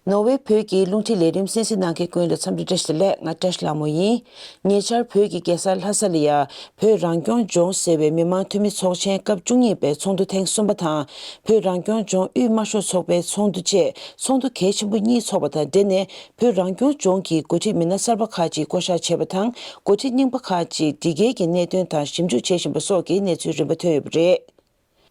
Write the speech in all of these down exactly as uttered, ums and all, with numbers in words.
ནོར་ཝེ་བོད་ཀྱི་རླུང་འཕྲིན་ལས་རིམ་གསན་གཟིགས་གནང་མཁན་ཀུན་ལ་འཚམས་འདྲི་བཀྲ་ཤིས་བདེ་ལེགས། ང་བཀྲ་ཤིས་ལྷ་མོ་ཡིན། ཉེ་ཆར་བོད་ཀྱི་རྒྱལ་ས་ལྷ་ས་ལ་ཡ་བོད་རང་སྐྱོང་ལྗོངས་ཟེར་བའི་མི་དམངས་འཐུས་མི་ཚོགས་ཆེན་སྐབས་བཅུ་གཉིས་པའི་ཚོགས་འདུ་ཐེངས་གསུམ་པ་དང་། བོད་རང་སྐྱོང་ལྗོངས་དབུས་དམར་ཤོག་ཚོགས་པའི་ཚོགས་འདུ་བཅས་ཚོགས་འདུ་གལ་ཆེན་པོ་གཉིས་འཚོགས་པ་དང་འབྲེལ་ནས། བོད་རང་སྐྱོང་ལྗོངས་ཀྱི་འགོ་ཁྲིད་མི་སྣ་གསར་པ་ཁག་ཅིག་བསྐོ་བཞག་བྱས་པ་དང་། འགོ་ཁྲིད་རྙིང་པ་ཁག་ཅིག་སྒྲིག་འགལ་གྱི་གནད་དོན་དང་ཞིབ་འཇུག་བྱེད་བཞིན་པ་སོགས་ཀྱི་གནས་ཚུལ་རིམ་པ་ཐོན་ཡོད་པ་རེད།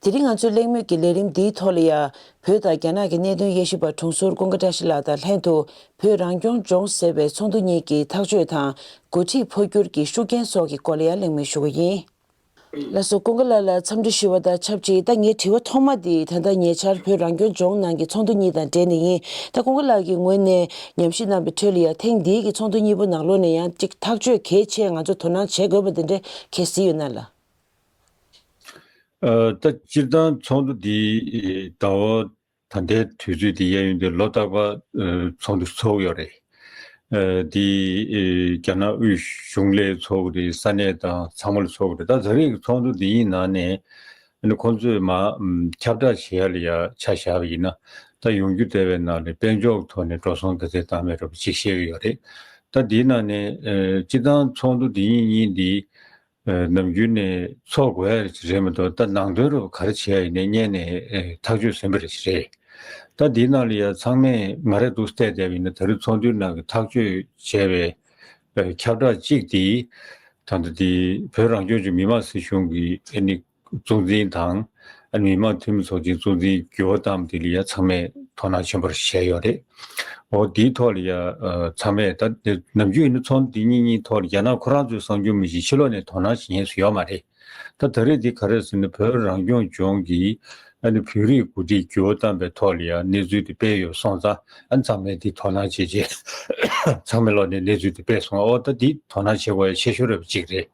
དེ་རིང་ང་ཚོའི་གླེང་མོལ་གྱི་ལས་རིམ་འདིའི་ཐོག་ལ་ཡང་། བོད་དང་རྒྱ་ནག་གི་གནད་དོན་དབྱེ་ཞིབ་པ་དྲུང་ཟུར་ཀུན་དགའ་བཀྲ་ཤིས་ལགས་དང་ལྷན་དུ། བོད་རང་སྐྱོང་ལྗོངས་ཟེར་བའི་ཚོགས་འདུ་གཉིས་ཀྱི་ཐག་གཅོད་དང་། འགོ་ཁྲིད་འཕོ་འགྱུར་གྱི་ཤུགས་རྐྱེན་སོགས་ཀྱི་སྐོར་ལ་ཡང་གླེང་མོལ་ཞུ་གི་ཡིན། ལགས་སོ། ཀུན་དགའ་ལགས་ལ་འཚམས་འདྲི་ཞུ་བ་དང་ཆབས་ཅིག་ད་ངའི་དྲི་བ་ཐོག་མ་འདི་ད་ལྟ་ཉེ་ཆར་བོད་རང་སྐྱོང་ལྗོངས་ནང་གི་ཚོགས་འདུ་གཉིས་དང་འབྲེལ་ནས་ཡིན། ད་ཀུན་དགའ་ལགས་ཀྱི་ངོས་ནས་ཉམས་ཞིབ་གནང་བའི་ཁྲོད་ལ་ཡང་ཐེངས་འདིའི་གི་ཚོགས་འདུ་གཉིས་པོ་ནང་ལོགས་ནས་ཡང་ཅིག་ཐག་གཅོད་གལ་ཆེ་ང་ཚོ་དོ་སྣང་བྱེད་དགོས་པ་འདི་འདྲ་གལ་སྲིད་ཡོད་ན་ལ། ཨ། ད་སྤྱིར་བཏང་ཚོགས་འདུ་འདི་ཟླ་བ་ད་ལྟའི་དུས་ཚོད་འདི་གཡས་གཡོན་དེ་ལོ་རྟག་པར་ཨ་ཚོགས་འདུ་ཚོགས་ཡོད་རེད། ཨ་འདི་ཨ་རྒྱ་ནག་དབུས་གཞུང་ལ་ཚོགས་རེད། ས་གནས་དང་ཚང་མ་ལ་ཚོགས་རེད། ད་ད་རེས་ཀྱི་ཚོགས་འདུ་འདི་ཡི་ནང་ནས་ཨ་ནི་ཁོང་ཚོས་མ་ཨམ་ཁྱབ་བསྒྲགས་བྱེད་ཡ་ལ་ཡ་ཆ་བཞག་པ་ཡིན་ན། ད་ཡོང་རྒྱུ་དེ་བའི་ནང་ནས་དཔལ་འབྱོར་གྱི་ཐོག་ནས་འགྲོ་སོང་ག་ཚད་བཏང་མེད་རོགས་གཅིག་བཤད་ཀྱི་ཡོད་རེད། ད་འདིའི་ནང་ནས་ཨ་སྤྱིར་བཏང་ཚོགས་འདུ་འདི་གཉིས་གཉིས་འདི། ཨ་ནམ་རྒྱུན་ནས་ཚོགས་དགོས་ཡ་རེད་མ་གཏོགས། ད་ནང་དོན་རུ་ག་རེ་བྱེད་ཡ་ཡིན་ནའི་སྔོན་ནས་ཨ་ཐག་གཅོད་ཟིན་པ་རེད་རེད། ད་འདིའི་ནང་ལ་ཡ་ཚང་མས་ང་རང་འདུག་བལྟས་བསྡད་པ་ཡིན་ན། ད་རེས་ཚོགས་འདུའི་ནང་གི་ཐག་གཅོད་བྱས་པའི་ཨ་ཁྱབ་བསྒྲགས་གཅིག་དེ། ད་ལྟ་དེ་བོད་རང་སྐྱོང་ལྗོངས་མི་དམངས་སྲིད་གཞུང་གི་ཨ་ནི་གཙོ་འཛིན་དང་། ཨ་ནི་མི་དམངས་འཐུས་མི་ཚོགས་ཆེན་གཙོ་འཛིན་འགྱུར་བ་བཏང་བ་དེ་ལ་ཡ་ཚང་མས་དོ་སྣང་ཆེན་པོ་བྱས་ཡོད་རེད། འོ་དེའི་ཐོག་ལ་ཡ་ཨ་ཚང་མས་ད་ནམ་རྒྱུན་ཡིན་ན་ཚོགས་འདུ་འདི་གཉིས་གཉིས་ཐོག་ལ་རྒྱ་ནག་ཁོ་རང་ཚོས་གསང་རྒྱུ་མི་བྱེད་ཕྱི་ལོགས་ནས་དོ་སྣང་བྱེད་མཁན་སུ་ཡོད་མ་རེད། ད་ད་རེས་འདི་ག་རེ་ཟེར་ན། བོད་རང་སྐྱོང་ལྗོངས་ཀྱི་ཨ་ནི་བོད་རིགས་འགོ་ཁྲིད་འགྱུར་བ་བཏང་པའི་ཐོག་ལ་ཡ་གནས་ཚུལ་དེ་སྤེལ་ཡོད་སོང་ཙང་། ཨ་ནི་ཚང་མས་འདི་དོ་སྣང་བྱེད་ཅེས་ཚང་མའི་ལོག་ནས་གནས་ཚུལ་དེ་སྤེལ་སོང་། འོ་ད་འདི་དོ་སྣང་བྱེད་དགོས་ཡ་ཆེ་ཤོས་རེད་པ་གཅིག་རེད།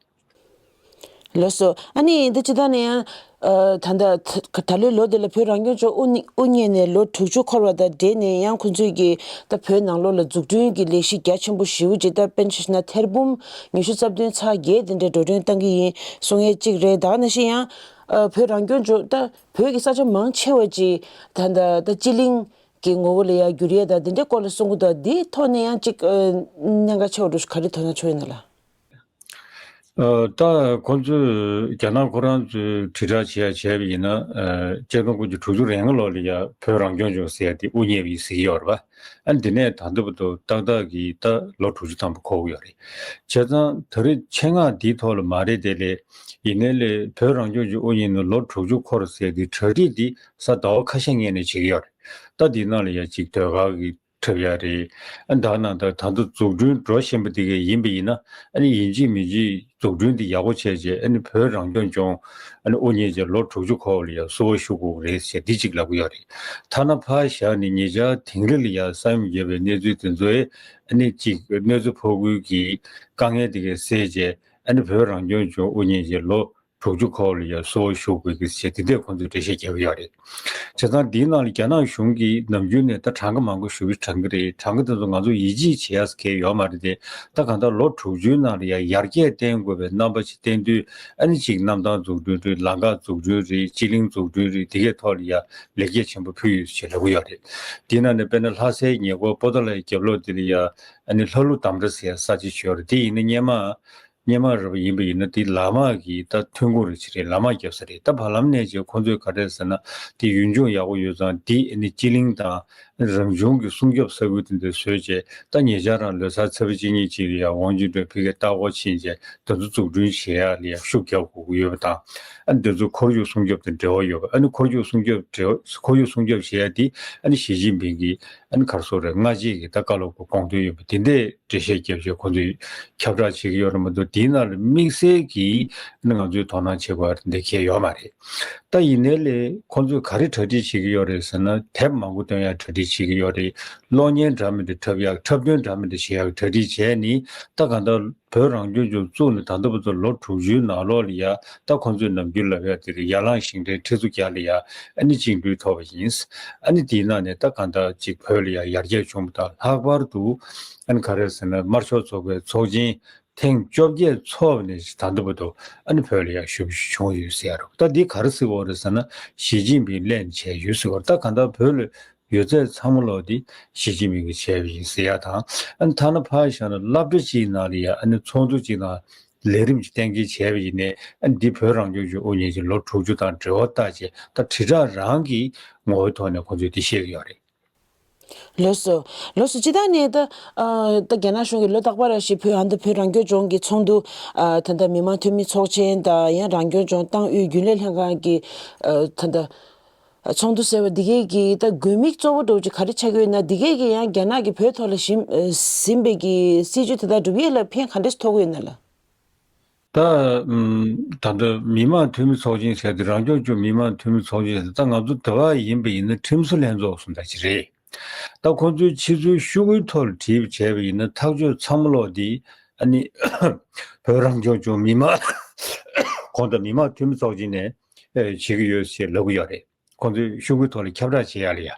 ལགས་སོ། ཨ་ནི་འདི་ཅི་ད་ནས་ཡང་ཨ་ད་ལྟ་ད་ད་ལོའི་ལོ་འདི་ལ་བོད་རང་སྐྱོང་ལྗོངས་དབུ་བརྙེས་དབུ་བརྙེས་ནས་ལོ་དྲུག་ཅུ་འཁོར་བ་དང་འབྲེལ་ནས་ཡང་ཁོང་ཚོས་ཀྱིས་ད་བོད་ནང་ལོགས་ལ་འཛུགས་སྐྲུན་གྱི་ལས་གཞི་རྒྱ་ཆེན་པོ་ཞེ་པོ་ཅིག་ད་དཔེར་ན་ཆ་བཞག་ན་ཐེར་འབུམ་ཉི་ཤུ་རྩ་བདུན་ཚེག་བརྒྱད་དེ་འདྲའི་འགྲོ་གྲོན་གཏང་གི་ཡིན་གསུང་ཡས་གཅིག་རེད། ད་ག་ནང་བཞིན་ཡང་ཨ་བོད་རང་སྐྱོང་ལྗོངས་ད་བོད་ཀྱི་ས་ཆ་མང་ཆེ་བ་ཅིག་ད་ད་ད་སྤྱི་གླིང་གི་ངོ་བོ་ལ་ཡང་བསྒྱུར་ཡས་དང་དེ་འདྲའི་སྐོར་ལ་གསུང་གི་འདུག་འདིའི་ཐོག་ནས་ཡང་ཅིག་ཨ་གནད་འགག་ཆེ་བ་འདྲ་ཞིག་ག་རེ་དོ་སྣང་ཆོག་ཡོད་ན་ལགས། ཨ་ད་ཁོང་ཚོས་རྒྱ་ནག་ཁོ་རང་ཚོས་དྲིལ་བསྒྲགས་བྱེད་ཡ་བྱས་པ་ཡིན་ན། ཨ་ཆིག་སྟོང་དགུ་བརྒྱ་དྲུག་ཅུ་རེ་ལྔ་ལོ་ལ་ཡ་བོད་རང་སྐྱོང་ལྗོངས་ཟེར་ཡ་དེ་དབུ་བརྙེས་པ་ཡིན་ཟེར་གྱི་ཡོད་རེད་པ། ཨ་འདི་ནས་ད་ལྟ་བར་དུ་ཏག་ཏག་གི་ད་ལོ་དྲུག་ཅུ་ཐམ་པ་འཁོར་གྱི་ཡོད་རེད། བྱས་ཙང་ད་རེས་ཆེད་མངགས་འདིའི་ཐོག་ལ་མ་རེད་དེ་ལས། ཡིན་ནའི་ལས་བོད་རང་སྐྱོང་ལྗོངས་དབུ་བརྙེས་ནས་ལོ་དྲུག་ཅུ་འཁོར་ཟེར་དེ་གྲ་སྒྲིག་འདི་གཟའ་ཟླ་བ་ཁ་ཤས་སྔོན་ནས་བྱེད་ཀྱི་ཡོད་རེད། ད་འདི་ནང་ལ་ཡ་གཅིག་ཟློས་གར་གྱི་འཁྲབ་ཡ་རེད། ཨ་ད་ནང་ད་ད་ལྟ་འཛུགས་སྐྲུན་འགྲོ་བཞིན་པ་དེ་ག་ཡིན་པ་ཡིན་ན། ཨ་ནི་ཡིན་གཅིག་མིན་གཅིག་འཛུགས་སྐྲུན་འདི་ཡག་པོ་བྱས་རྗེས། ཨ་ནི་བོད་རང་སྐྱོང་ལྗོངས་ཨ་ནི་དབུ་བརྙེས་རྗེས་ལོ་དྲུག་ཅུ་འཁོར་བ་ལ་ཡ་བསུ་བ་ཞུ་དགོས་རེད་ཟེར་འདི་གཅིག་ལབ་ཀྱི་ཡོད་རེད། ཐ་ན་ཕར་བཞག་ནས་ཉེ་ཆར་དིང་རི་ལ་ཡ་ས་ཡོམ་བརྒྱབ་པའི་གནས་ཚུལ་དེ་ཚོའི་ཨ་ནི་གཅིག་གནོད་འཚེ་ཕོག་ཁུལ་གྱི་དཀའ་ངལ་དེ་ག་སེལ་རྗེས། ཨ་ནི་བོད་རང་སྐྱོང་ལྗོངས་དབུ་བརྙེས་རྗེས་ལོ་དྲུག་ཅུ་འཁོར་བ་ལ་ཡ་བསུ་བ་ཞུ་དགོས་ཀྱི་ཞེས་དེ་འདྲས་ཁོང་ཚོས་འགྲེལ་བཤད་བརྒྱབ་ཡོད་རེད། བྱས་ཙང་འདིའི་ནང་ལ་རྒྱ་ནག་གཞུང་གིས་ནམ་རྒྱུན་ནས་ད་གྲངས་ཀ་མང་པོ་ཞུ་གི་དྲན་གི་རེད། གྲངས་ཀ་དེ་ཚོ་ང་ཚོ་ཡིད་ཆེས་བྱེད་ཡ་གལ་ཡོད་མ་རེད་དེ། ད་གང་ལྟར་ལོ་དྲུག་ཅུའི་ནང་ལ་ཡ་ཡར་རྒྱས་བསྟན་དགོས་པའི་རྣམ་པ་ཞིག་བསྟན་དུས། ཨ་ནི་གཅིག་གནམ་ཐང་འཛུགས་སྐྲུན་རེད། ལམ་ཁ་འཛུགས་སྐྲུན་རེད། སྤྱི་གླིང་འཛུགས་སྐྲུན་རེད། དེ་གའི་ཐོག་ལ་ཡ་ལེགས་སྐྱེས་ཆེན་པོ་ཕུལ་ཡོད་ཅེས་ལབ་ཀྱི་ཡོད་རེད། དེའི་ནང་ནས་དཔེར་ན་ལྷ་སའི་ཉེ་འཁོར་པོ་ཏཱ་ལའི་རྒྱབ་ལོགས་དེ་ལ་ཡ་ཨ་ནི་ལྷ་ཀླུ་དམ་ར་ཟེར་ཡ་ས་ཆ་ཅིག་ཡོད་རེད། དེ་ཡིན་ན་སྔོན་མ། སྔོན་མ་རེད་པ་ཡིན་པ་ཡིན་ན་དེ་ལ་དམག་གི་ད་ཐོན་ཁུངས་རེ་ཅིག་རེད། ལ་དམག་རྒྱབ་ས་རེད། ད་བར་ལམ་ནས་ཅིག་ཁོང་ཚོས་ག་རེ་ཟེར་ན། དེ་ཡུན་ཅུང་ཡག་པོ་ཡོད་ཙང་དེ་ཨ་ནི་སྤྱི་གླིང་དང་རང་བྱུང་གི་སྲུང་སྐྱོབ་ས་ཁུལ་དེ་འདྲ་བཟོས་བྱས། ད་ཉེ་ཆར་རང་ལོ་གསར་ཚེས་པ་གཅིག་གཉིས་ཅིག་ལ་ཡང་ཝང་ཅུན་ཀྲེང་ཕ་གིར་ལྟ་སྐོར་ཕྱིན་བྱས། དེ་ཚོ་འཛུགས་སྐྲུན་བྱེད་ཡག་ལ་ཡང་ཤུགས་རྒྱག་དགོས་ཀྱི་ཡོད་པ་དང་། ཨ་ནི་དེ་ཚོ་ཁོར་ཡུག་སྲུང་སྐྱོབ་དང་འབྲེལ་བ་ཡོད་པ། ཨ་ནི་ཁོར་ཡུག་སྲུང་སྐྱོབ་འབྲེལ་ཁོར་ཡུག་སྲུང་སྐྱོབ་བྱེད་ཡག་དེ་ཨ་ནི་ཞི་ཅིན་ཕིང་གིས་ཨ་ནི་ག་རེ་ཟེར་དགོས་རེད། སྔ་རྗེས་ཀྱི་ད་བཀའ་སློབ་ཀྱི་དགོངས་དོན་ཡོད་པ་དེ་འདྲས་འགྲེལ་བཤད་བརྒྱབ་བྱས་ཁོང་ཚོས་ཁྱབ་བསྒྲགས་བྱེད་ཀྱི་ཡོད་རེད་མ་གཏོགས། དེའི་ནང་ལ་དམིགས་བསལ་གྱིས་ཨ་ནི་ང་ཚོས་དོ་སྣང་བྱེད་དགོས་པ་འདི་གང་ཡང་ཡོད་མ་རེད། ད་ཡིན་ནའི་ལས་ཁོང་ཚོས་ག་རེ་གྲ་སྒྲིག་བྱེད་ཀྱི་ཡོད་རེད་ཟེར་ན། དེབ་མང་པོ་བཏོན་ཡག་གྲ་སྒྲིག་བྱེད་ཀྱི་ཡོད་རེད། གློག་བརྙན་འདྲ་མི་འདྲ་འཁྲབ་ཡག་འཁྲབ་སྟོན་འདྲ་མི་འདྲ་བྱེད་ཡག་གྲ་སྒྲིག་བྱས་ནས། ད་གང་ལྟར་བོད་རང་སྐྱོང་ལྗོངས་བཙུགས་ནས་ད་ལྟ་བར་དུ་ལོ་དྲུག་ཅུའི་ནང་ལོགས་ལ་ཡ། ད་ཁོང་ཚོས་ནམ་རྒྱུན་ལབ་ཡག་དེ་རེད། ཡར་ལངས་ཞིང་བྲན་ཁྲི་ཚོ་བརྒྱ་ལ་ཡ་ཨ་ནི་བཅིངས་འགྲོལ་ཐོབ་པ་ཡིན། ཨ་ནི་དེའི་ནང་ནས་ད་གང་ལྟར་ཅིག་བོད་ལ་ཡ་ཡར་རྒྱས་བྱུང་བ་དང་། ལྷག་པར་དུ་ཨ་ནི་ག་རེ་ཟེར་ན། དམར་ཤོག་ཚོགས་པའི་ཚོགས་ཆེན་ཐེངས་བཅོ་བརྒྱད་འཚོགས་པ་ནས་ད་ལྟ་བར་དུ་ཨ་ནི་བོད་ལ་ཡ་ཞབས་ཞུ་བྱུང་ཡོད་ཟེར་ཡ་རེད། ད་འདི་ག་རེ་ཟེར་དགོས་རེད་ཟེར་ན། ཞི་ཅིན་ཕིང་སླེབས་ནས་བྱས་ཡོད་ཟེར་བ་རེད། ད་གང་ལྟར་བོད་ལ་ ཡོད་ཚད་ཚང་མ་ལོག་དེ་ཞི་ཅིན་ཕིང་གིས་བྱས་པ་ཡིན་ཟེར་ཡ་དང་། ཨ་ནི་ཐ་ན་ཕར་བཞག་ན་སློབ་གྲྭ་གཅིག་ནང་ལ་ཡ་ཨ་ནི་ཚོགས་འདུ་གཅིག་ནང་ལས་རིམ་གཅིག་གཏན་འཁེལ་བྱས་པ་ཡིན་ནའི། ཨ་ནི་འདི་བོད་རང་སྐྱོང་ལྗོངས་དབུ་བརྙེས་ཀྱི་ལོ་དྲུག་ཅུ་དང་འབྲེལ་བ་བཏགས་བྱས། ད་དྲིལ་བསྒྲགས་རང་གི་ངོ་བོའི་ཐོག་ནས་ཁོང་ཚོས་འདི་བཤད་ཀྱི་ཡོད་རེད། ལགས་སོ། ལགས་སོ། སྤྱིར་བཏང་ནས་ད་ཨ་ད་རྒྱ་ནག་གཞུང་གིས་ལོ་རྟག་པར་རེ་བཞིན་བོད་ཨ་ད་བོད་རང་སྐྱོང་ལྗོངས་ཀྱི་ཚོགས་འདུ། ཨ་ད་ལྟ་མི་དམངས་འཐུས་མི་ཚོགས་ཆེན་དང་ཡང་རང་སྐྱོང་ལྗོངས་ཏང་ཨུད་རྒྱུན་ལས་ལྷན་ཁང་གི་ཨ་ད་ལྟ་ཚོགས་འདུ་ཟེར་བ་འདི་གའི་གི་ད་དགོས་དམིགས་གཙོ་བོ་འདྲ་བོ་ཅིག་ག་རེ་ཆགས་ཀྱི་ཡོད་ན། འདི་གའི་གི་ཡང་རྒྱ་ནག་གིས་བོད་ཐོག་ལ་ཞིམ་ཨ་ཟིན་པའི་གི་སྲིད་ཇུས་དེ་དག་སྒྲུབ་ཡས་ལ་ཕན་ག་འདྲས་ཐོགས་ཀྱི་ཡོད་ན་ལགས། ད་ཨམ་ད་ལྟ་མི་དམངས་འཐུས་མི་ཚོགས་ཆེན་ཟེར་དེ། རང་སྐྱོང་ལྗོངས་མི་དམངས་འཐུས་མི་ཚོགས་ཆེན་ཟེར་དེ། ད་ང་ཚོ་དེ་བ་ཡིན་པ་ཡིན་ན་ཁྲིམས་བཟོ་ལྷན་ཚོགས་སུ་འདྲ་ཅིག་རེད། ད་ཁོང་ཚོའི་ཕྱི་ཚུལ་ཤོག་གུའི་ཐོག་ལ་བྲིས་པ་བྱས་པ་ཡིན་ན། ཐག་གཅོད་ཚང་མ་ལོག་དེ་ཨ་ནི་བོད་རང་སྐྱོང་ལྗོངས་མི་དམངས་ཁོང་དང་མི་དམངས་འཐུས་མི་ཚོགས་ཆེན་ནས་ཨེ་བྱེད་ཀྱི་ཡོད་ཅེས་ལབ་ཀྱི་ཡོད་རེད། ཁོང་ཚོའི་ཤོག་གུའི་ཐོག་ལ་ཁྱབ་བསྒྲགས་བྱེད་ཡ་ལ་ཡ།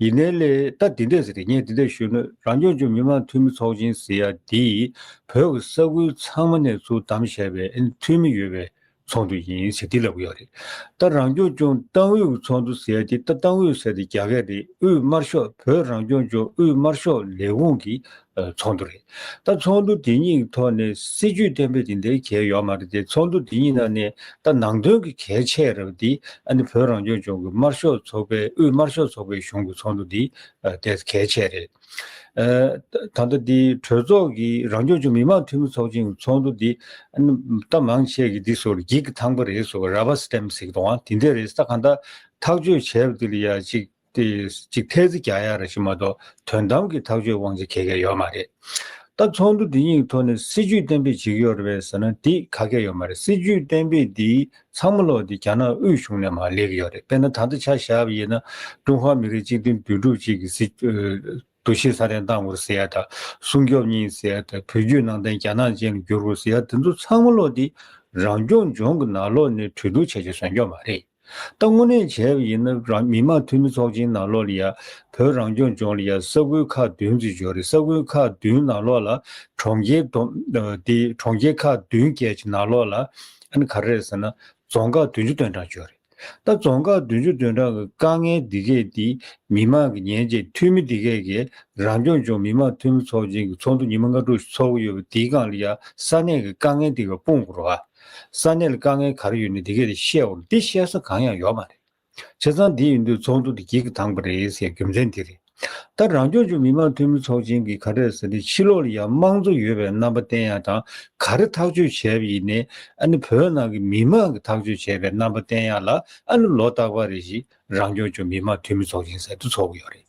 ཡིན་ནའི་ལས་ད་འདི་འདྲས་ཟེར་ཏེ། ངས་འདི་འདྲས་ཞུས་ན། རང་སྐྱོང་ལྗོངས་མི་དམངས་འཐུས་མི་ཚོགས་ཆེན་ཟེར་ཡ་འདི་བོད་ཀྱི་ས་ཁུལ་ཚང་མ་ནས་ཚུར་བདམས་བྱས་པའི་ཨ་ནི་འཐུས་མི་ཡོད་པའི་ཚོགས་འདུ་ཡིན་ཟེར་འདི་ལབ་ཀྱི་ཡོད་རེད། ད་རང་སྐྱོང་ལྗོངས་ཏང་ཨུད་ཀྱི་ཚོགས་འདུ་ཟེར་ཡ་འདི། ད་ཏང་ཨུད་ཟེར་དེ་རྒྱ་སྐད་རེད། དབུས་དམར་ཤོག་བོད་རང་སྐྱོང་ལྗོངས་དབུས་དམར་ཤོག་ལས་ཁུངས་ཀྱི་ཨ་ཚོགས་འདུ་རེད། ད་ཚོགས་འདུ་འདི་གཉིས་ཀྱི་ཐོག་ནས་སྲིད་ཇུས་གཏན་འབེབས་དེ་འདྲའི་གལ་ཡོད་མ་རེད་དེ། ཚོགས་འདུ་འདི་གཉིས་ནང་ནས་ད་ནང་དོན་གྱི་གལ་ཆེ་རབས་འདི་ཨ་ནི་བོད་རང་སྐྱོང་ལྗོངས་ཀྱི་དམར་ཤོག་ཚོགས་པའི། དབུས་དམར་ཤོག་ཚོགས་པའི་གཞུང་གི་ཚོགས་འདུ་འདི་ཨ་ཏོག་ཙམ་གལ་ཆེ་རེད། ཨ་ད་ལྟ་འདི་གྲོས་ཚོགས་ཀྱི་རང་སྐྱོང་ལྗོངས་མི་དམངས་འཐུས་མི་ཚོགས་ཆེན་གྱི་ཚོགས་འདུ་འདི་ཨ་ནི་ད་མང་ཆེ་གིས་འདི་ཚོར་འགྱིག་གི་ཐང་པ་རེད་ཟེར་བ། ར་བར་སི་ཊེམ་ཟེར་གྱི་འདུག་ཨང་། དེ་འདྲ་རེད། ད་གང་ལྟར་ཐག་གཅོད་བྱས་པ་འདི་ལ་ཡ་ཅིག་དེ་ཅིག་ཐེལ་ཙེ་རྒྱག་ཡ་ར་ཞིག་མ་གཏོགས། དོན་དམ་གྱི་ཐག་གཅོད་དབང་ཆ་གང་ཡང་ཡོད་མ་རེད། ད་ཚོགས་འདུ་འདི་གཉིས་ཀྱི་ཐོག་ནས་སྲིད་ཇུས་གཏན་འབེབས་བྱེད་ཀྱི་ཡོད་རེད་པས་ཟེར་ན། འདི་ག་གེ་ཡོད་མ་རེད། སྲིད་ཇུས་གཏན་འབེབས་འདི་ཚང་མ་ལོག་འདི་རྒྱ་ནག་དབུས་གཞུང་ནས་མར་སླེབས་ཀྱི་ཡོད་རེད། དཔེར་ན་ད་ལྟ་ཆ་བཞག་པ་ཡིན་ན། ཀྲུང་ཧྭ་མི་རིགས་གཅིག་མཐུན་འདུས་གྲུབ་གཅིག་གི་སྲིད་ཨ་འདུ་ཤེས་སྲ་བརྟན་གཏང་དགོས་ཟེར་ཡ་དང་། སྲུང་སྐྱོབ་གཉིས་ཟེར་ཡ་དང་། བོད་བརྒྱུད་ནང་བསྟན་རྒྱ་ནག་ཅན་ལ་བསྒྱུར་དགོས་ཟེར་ཡ་དེ་ཚོ་ཚང་མ་ལོག་འདི་རང་སྐྱོང་ལྗོངས་ཀྱི་ནང་ལོགས་ནས་གྲོས་བསྡུར་བྱས་བྱས་བཟོས་ཀྱི་ཡོད་མ་རེད། ད་དངོས་གནས་བྱས་པ་ཡིན་ན། རང་མི་དམངས་འཐུས་མི་ཚོགས་ཆེན་ནང་ལོགས་ལ་ཡ་བོད་རང་སྐྱོང་ལྗོངས་ལ་ཡ་ས་ཁུལ་ཁག་བདུན་ཙམ་ཡོད་རེད། ས་ཁུལ་ཁག་བདུན་ནང་ལོགས་ལ་གྲོང་ཁྱེར་བསྡོམས་དེ་གྲོང་ཁྱེར་ཁག་བདུན་བརྒྱད་ཀྱི་ནང་ལོགས་ལ་ཨ་ནི་ག་རེ་རེད་ཟེར་ན། རྫོང་ཁག་བདུན་ཅུ་དོན་གྲངས་ཡོད་རེད། ད་རྫོང་ཁག་བདུན་ཅུ་དོན་གྲངས་ཀྱི་དཀའ་ངལ་འདི་གས་འདི་མི་མང་གིས་ཉན་བྱས། འཐུས་མི་འདི་གས་ཀྱིས་རང་སྐྱོང་ལྗོངས་མི་དམངས་འཐུས་མི་ཚོགས་ཆེན་གྱི་ཚོགས་འདུ་ཉི་མ་ལྔ་དྲུག་ཞིག་ཚོགས་ཀྱི་ཡོད་པ་འདིའི་སྒང་ལ་ཡ་ས་གནས་ཀྱི་དཀའ་ངལ་འདི་གས་སྤུངས་དགོས་རེད་བ། ས་གནས་ལ་དཀའ་ངལ་ག་རེ་ཡོད་ན་འདི་གས་དེ་བཤད་དགོས་རེད། འདི་བཤད་ས་གང་ཡང་ཡོད་མ་རེད། བྱས་ཙང་འདི་ཡིན་དུས་ཚོགས་འདུ་འདི་འགྱིག་གིས་འདང་པ་རེད་ཟེར་རྒྱུ་མཚན་འདི་རེད། ད་རང་སྐྱོང་ལྗོངས་མི་དམངས་འཐུས་མི་ཚོགས་ཆེན་གྱི་ག་རེ་ཟེར་ན། ཕྱི་ལོགས་ལ་ཡང་དམངས་གཙོ་ཡོད་པའི་རྣམ་པ་བསྟན་ཡ་དང་། ག་རེ་ཐག་གཅོད་བྱས་པ་ཡིན་ནའི་ཨ་ནི་བོད་ནང་གི་མི་མང་གིས་ཐག་གཅོད་བྱས་པའི་རྣམ་པ་བསྟན་ཡ་ལ་ཨ་ནི་ལོ་རྟག་པར་རེ་བཞིན་རང་སྐྱོང་ལྗོངས་མི་དམངས་འཐུས་མི་ཚོགས་ཆེན་ཟེར་དུ་ཚོགས་ཀྱི་ཡོད་རེད།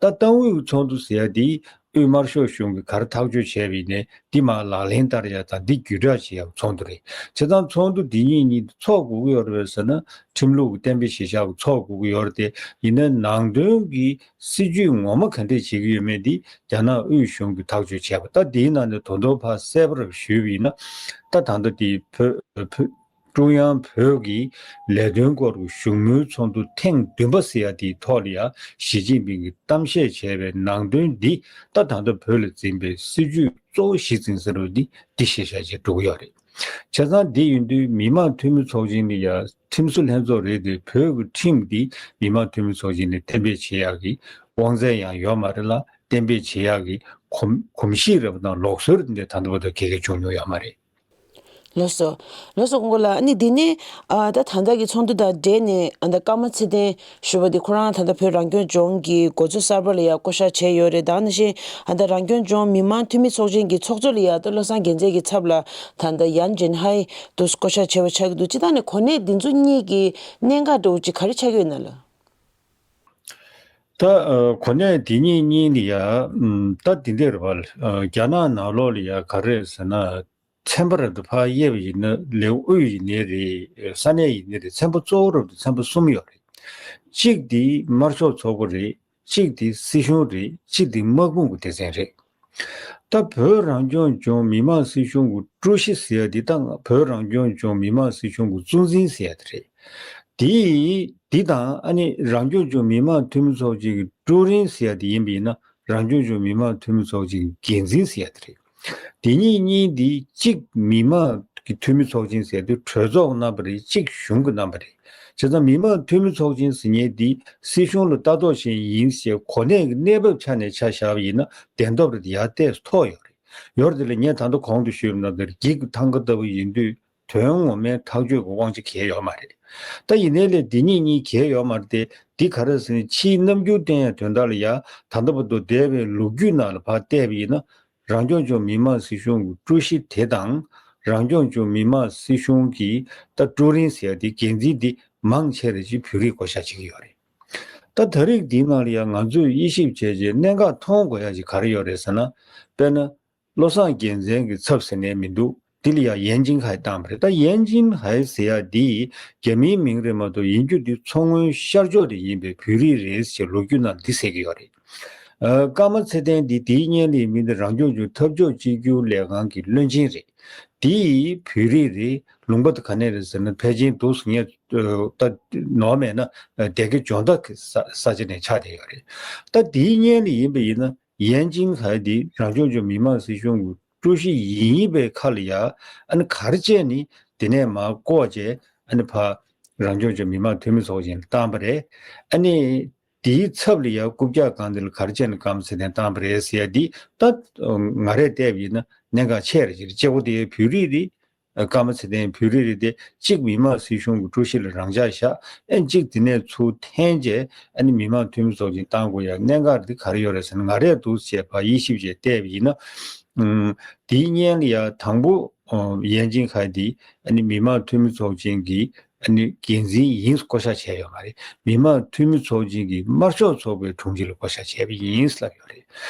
ད་ཏང་ཨུད་ཀྱི་ཚོགས་འདུ་ཟེར་ཡ་དེ་དབུས་དམར་ཤོག་གཞུང་གིས་ག་རེ་ཐག་གཅོད་བྱས་པ་ཡིན་ནའི་འདི་མར་ལག་ལེན་བསྟར་ཡ་དང་འདི་བརྒྱུད་བསྒྲགས་བྱེད་ཡ་ཚོགས་འདུ་རེད། བྱས་ཙང་ཚོགས་འདུ་འདི་གཉིས་གཉིས་འདི་ཚོགས་དགོས་ཀྱི་ཡོད་རེད་པས་ཟེར་ན། ཁྲིམས་ལུགས་ཀྱི་གཏན་འབེབས་གཞིར་བཞག་གི་ཚོགས་དགོས་ཀྱི་ཡོད་རེད་དེ། ཡིན་ནའི་ནང་དོན་གྱི་སྲིད་ཇུས་ངོ་མ་ག་འདྲས་བྱེད་ཀྱི་ཡོད་མེད་འདི་རྒྱ་ནག་དབུས་གཞུང་གིས་ཐག་གཅོད་བྱས་པ། ད་འདིའི་ནང་ནས་དོན་དག་ཕར་གསལ་པོ་རུ་ཞུས་པ་ཡིན་ན། ད་ད་ལྟ་འདི་བོད་བོད་ཀྲུང་དབྱང་བོད་ཀྱི་ལས་དོན་སྐོར་གྱི་བཞུགས་མོལ་ཚོགས་འདུ་ཐེངས་བདུན་པ་ཟེར་ཡ་དེའི་ཐོག་ལ་ཡ་ཞི་ཅིན་ཕིང་གིས་གཏམ་བཤད་བྱས་པའི་ནང་དོན་འདི་ད་ད་ལྟ་བོད་ལ་འཛིན་པའི་སྲིད་ཇུས་གཙོ་བོ་གཞི་འཛིན་ཟེར་བ་འདི་འདི་གཞིར་བཞག་བྱས་འགྲོ་གི་ཡོད་རེད། བྱས་ཙང་འདི་ཡིན་དུས་མི་དམངས་འཐུས་མི་ཚོགས་ཆེན་ནི་ཡ་ཁྲིམས་བཟོ་ལྷན་ཚོགས་རེད་དེ། བོད་ཀྱི་ཁྲིམས་འདི་མི་དམངས་འཐུས་མི་ཚོགས་ཆེན་ནས་གཏན་འབེབས་བྱེད་ཡག་གི་དབང་ཚད་ཡང་ཡོད་མ་རེད་ལ། གཏན་འབེབས་བྱེད་ཡག་གི་གོམས་གོམས་གཤིས་རེད་པ་དང་ལུགས་སྲོལ་འདི་ད་ལྟ་བར་དུ་ག་གེ་བྱུང་མྱོང་ཡོད་མ་རེད། ལགས་སོ། ལགས་སོ། སྐུ་ངོ་ལགས། ཨ་ནི་འདི་ནས་ཨ་ད་ད་ལྟ་གི་ཚོགས་འདུ་དང་འབྲེལ་ནས་ཨ་ད་ཀརྨ་ཚེ་བརྟན་ཞུ་བ་འདི་ཁོ་རང་ད་ལྟ་བོད་རང་སྐྱོང་ལྗོངས་ཀྱི་འགོ་གཙོ་གསར་པ་ལ་ཡང་བསྐོ་གཞག་བྱས་ཡོད་རེད། ད་ནང་བཞིན་ཨ་ད་རང་སྐྱོང་ལྗོངས་མི་དམངས་འཐུས་མི་ཚོགས་ཆེན་གྱི་ཚོགས་གཙོ་ལ་ཡང་ད་བློ་བཟང་རྒྱལ་མཚན་གྱི་ཚབ་ལ་ད་ལྟ་ཡན་ཅིན་ཧའེ་དུ་བསྐོ་གཞག་བྱས་པ་ཆགས་ཀྱི་འདུག། སྤྱིར་བཏང་ནས་གོ་གནས་འདི་ཚོ་གཉིས་ཀྱི་གནད་འགག་འདྲ་བོ་ཅིག་ག་རེ་ཆགས་ཀྱི་ཡོད་ན་ལགས། ད་ཨ་གོ་གནས་འདི་གཉིས་གཉིས་ལ་ཡ་ཨམ་ད་འདི་འདྲ་རེད་པ། ཨ་རྒྱ་ནག་ནང་ལོགས་ལ་ཡ་ག་རེ་ཟེར་ན། ཚན་པ་རབ་ཏུ་ཕར་དབྱེ་བ་ཡིན་ན། ལེའུ་དབུས་ཡིན་ནའི་རེད། ས་གནས་ཡིན་ནའི་རེད། ཚན་པ་གཙོ་བོ་རབ་ཏུ་ཚན་པ་གསུམ་ཡོད་རེད། གཅིག་དེ་དམར་ཤོག་ཚོགས་པ་རེད། གཅིག་དེ་སྲིད་གཞུང་རེད། གཅིག་དེ་དམག་དཔུང་གི་སྡེ་ཚན་རེད། ད་བོད་རང་སྐྱོང་ལྗོངས་མི་དམངས་སྲིད་གཞུང་གི་ཀྲུའུ་ཞི་ཟེར་ཡ་འདི་དང་། བོད་རང་སྐྱོང་ལྗོངས་མི་དམངས་སྲིད་གཞུང་གི་གཙོ་འཛིན་ཟེར་ཡ་དེ་རེད། དེ་འདི་དང་ཨ་ནི་རང་སྐྱོང་ལྗོངས་མི་དམངས་འཐུས་མི་ཚོགས་ཆེན་གྱི་ཀྲུའུ་རིན་ཟེར་ཡ་དེ་ཡིན་པ་ཡིན་ན། རང་སྐྱོང་ལྗོངས་མི་དམངས་འཐུས་མི་ཚོགས་ཆེན་གྱི་འགན་འཛིན་ཟེར་ཡ་དེ་རེད། དེ་གཉིས་གཉིས་འདི་གཅིག་མི་དམངས་ཀྱི་འཐུས་མི་ཚོགས་ཆེན་ཟེར་དུས་གྲོས་ཚོགས་རྣམ་པ་རེད། གཅིག་གཞུང་གི་རྣམ་པ་རེད། བྱས་ཙང་མི་དམངས་འཐུས་མི་ཚོགས་ཆེན་ཟེར་མཁན་འདི་སྲིད་གཞུང་ལ་ལྟ་རྟོག་བྱེད་ཡིན་ཞེས་གོ་གནས་ཀྱི་གནས་བབ་ཆ་ནས་ཆ་བཞག་པ་ཡིན་ན་བདེན་སྟོབས་རེ་ཡར་ཏོག་ཙམ་མཐོ་ཡོད་རེད། ཡོད་རེད་དེ་ལ་ངས་ད་ལྟ་གོང་དུ་ཞུས་པ་ནང་ལྟར་འགྱིག་གི་ཐང་ག་ལྟ་བུ་ཡིན་དུས། དོན་ངོ་མའི་ཐག་གཅོད་ཀྱི་དབང་ཆ་གང་ཡང་ཡོད་མ་རེད། ད་ཡིན་ནའི་ལས་འདི་གཉིས་གཉིས་གང་ཡང་ཡོད་མ་རེད་དེ། འདི་ག་རེ་ཟེར་ན་ཕྱིའི་རྣམ་འགྱུར་བསྟན་ཡ་དོན་དག་ལ་ཡ། ད་ལྟ་བར་དུ་འདས་པའི་ལོ་རྒྱུས་ནང་ལ་ཕར་བལྟས་པ་ཡིན་ན། རང་སྐྱོང་ལྗོངས་མི་དམངས་སྲིད་གཞུང་གི་ཀྲུའུ་ཞི་དེ་དང་། རང་སྐྱོང་ལྗོངས་མི་དམངས་སྲིད་གཞུང་གི་ད་ཀྲུའུ་རིན་ཟེར་ཡ་དེ་འགན་འཛིན་འདི་མང་ཆེ་རེ་ཅིག་བོད་རིགས་བསྐོ་བཞག་བྱེད་ཀྱི་ཡོད་རེད། ད་ད་རེས་འདིའི་ནང་ལ་ཡ་ང་ཚོས་དབྱེ་ཞིབ་བྱས་རྗེས་གནད་འགག་མཐོང་དགོས་ཡ་ཅིག་ག་རེ་ཡོད་རེད་ཟེར་ན། དཔེར་ན། བློ་བཟང་རྒྱལ་མཚན་གྱི་ཚབ་ཟེར་ནས་མི་འདུག་འདི་ལ་ཡང་ཡན་ཅིན་ཧའེ་བཏང་བ་རེད། ད་ཡན་ཅིན་ཧའེ་ཟེར་ཡ་འདི་རྒྱ་མིའི་མིང་རེད་མ་གཏོགས་ཡིན་རྒྱུ་འདི་མཚོ་སྔོན་ཤར་ཕྱོགས་ནས་ཡིན་པའི་བོད་རིགས་རེད་ཅེས་ལོ་རྒྱུས་ནང་འདི་ཟེར་གྱི་ཡོད་རེད། ཨ། ཀརྨ་ཚེ་བརྟན་འདི་དེའི་སྔོན་ལ་ཡིན་མིན་འདི་རང་སྐྱོང་ལྗོངས་འཐབ་ཕྱོགས་གཅིག་གྱུར་ལས་ཁང་གི་བློན་ཆེན་རེད། འདི་བོད་རིགས་རེད། ལུང་པ་དེ་ག་ནས་རེད་ཟེར་ན་ཕལ་ཆེར་འདུག་ཟེར་ངས་ད་ནོར་མེད་ན་སྡེ་དགེ་ལྗོངས་མདའ་གི་ས་ས་ཆ་ནས་ཆགས་བསྡད་ཡོད་རེད། ད་དེའི་སྔོན་ལ་ཡིན་པ་ཡིན་ན། ཡན་ཅིན་ཧའེ་འདི་རང་སྐྱོང་ལྗོངས་མི་དམངས་སྲིད་གཞུང་གི་ཀྲུའུ་ཞི་ཡིན་པའི་ཁ་ལ་ཡ། ཨ་ནི་ག་རེ་བྱས་ནས་དེ་ནས་མར་བསྐོས་བྱས། ཨ་ནི་ཕར་རང་སྐྱོང་ལྗོངས་མི་དམངས་འཐུས་མི་ཚོགས་ཆེན་ལ་བཏང་པ་རེད། ཨ་ནི་དེའི་ཚབ་ལ་ཡ་རྐུབ་བཀྱག་སྒང་འདི་ལ་ག་རེ་བྱས་ནས་ཀརྨ་ཚེ་བརྟན་བཏང་པ་རེད་ཟེར་ཡ་འདི། ད་ང་རས་བལྟས་པ་ཡིན་ན་གནད་འགག་ཆེ་རེད་ཅེས། གཅིག་པོ་དེ་བོད་རིགས་རེད། ཀརྨ་ཚེ་བརྟན་བོད་རིགས་རེད་དེ། གཅིག་མི་དམངས་སྲིད་གཞུང་གི་ཀྲུའུ་ཞི་ལ་རང་འཇགས་བཞག་ཨ་ནི་གཅིག་དེ་ནས་ཚུར་འཐེན་བྱས། ཨ་ནི་མི་དམངས་འཐུས་མི་ཚོགས་ཆེན་བཏང་དགོས་ཡ་གནད་འགག་འདི་ག་རེ་ཡོད་རེད་ཟེར་ན། ང་རས་འདུག་ཅེས་ཕར་དབྱེ་ཞིབ་བྱས་བལྟས་པ་ཡིན་ན། ཨུམ། དེའི་སྔོན་ལ་ཡ་དང་པོ། ཨོ། ཡན་ཅིན་ཧའེ་འདི་ཨ་ནི་མི་དམངས་འཐུས་མི་ཚོགས་ཆེན་གྱི་ཨ་ནི་འགན་འཛིན་ཡིན་བསྐོ་བཞག་བྱས་ཡོད་མ་རེད། མི་དམངས་འཐུས་མི་ཚོགས་ཆེན་གྱི་དམར་ཤོག་ཚོགས་པའི་དྲུང་ཆེ་ལ་བསྐོ་བཞག་བྱས་པ་ཡིན་ལབ་ཡོད་རེད།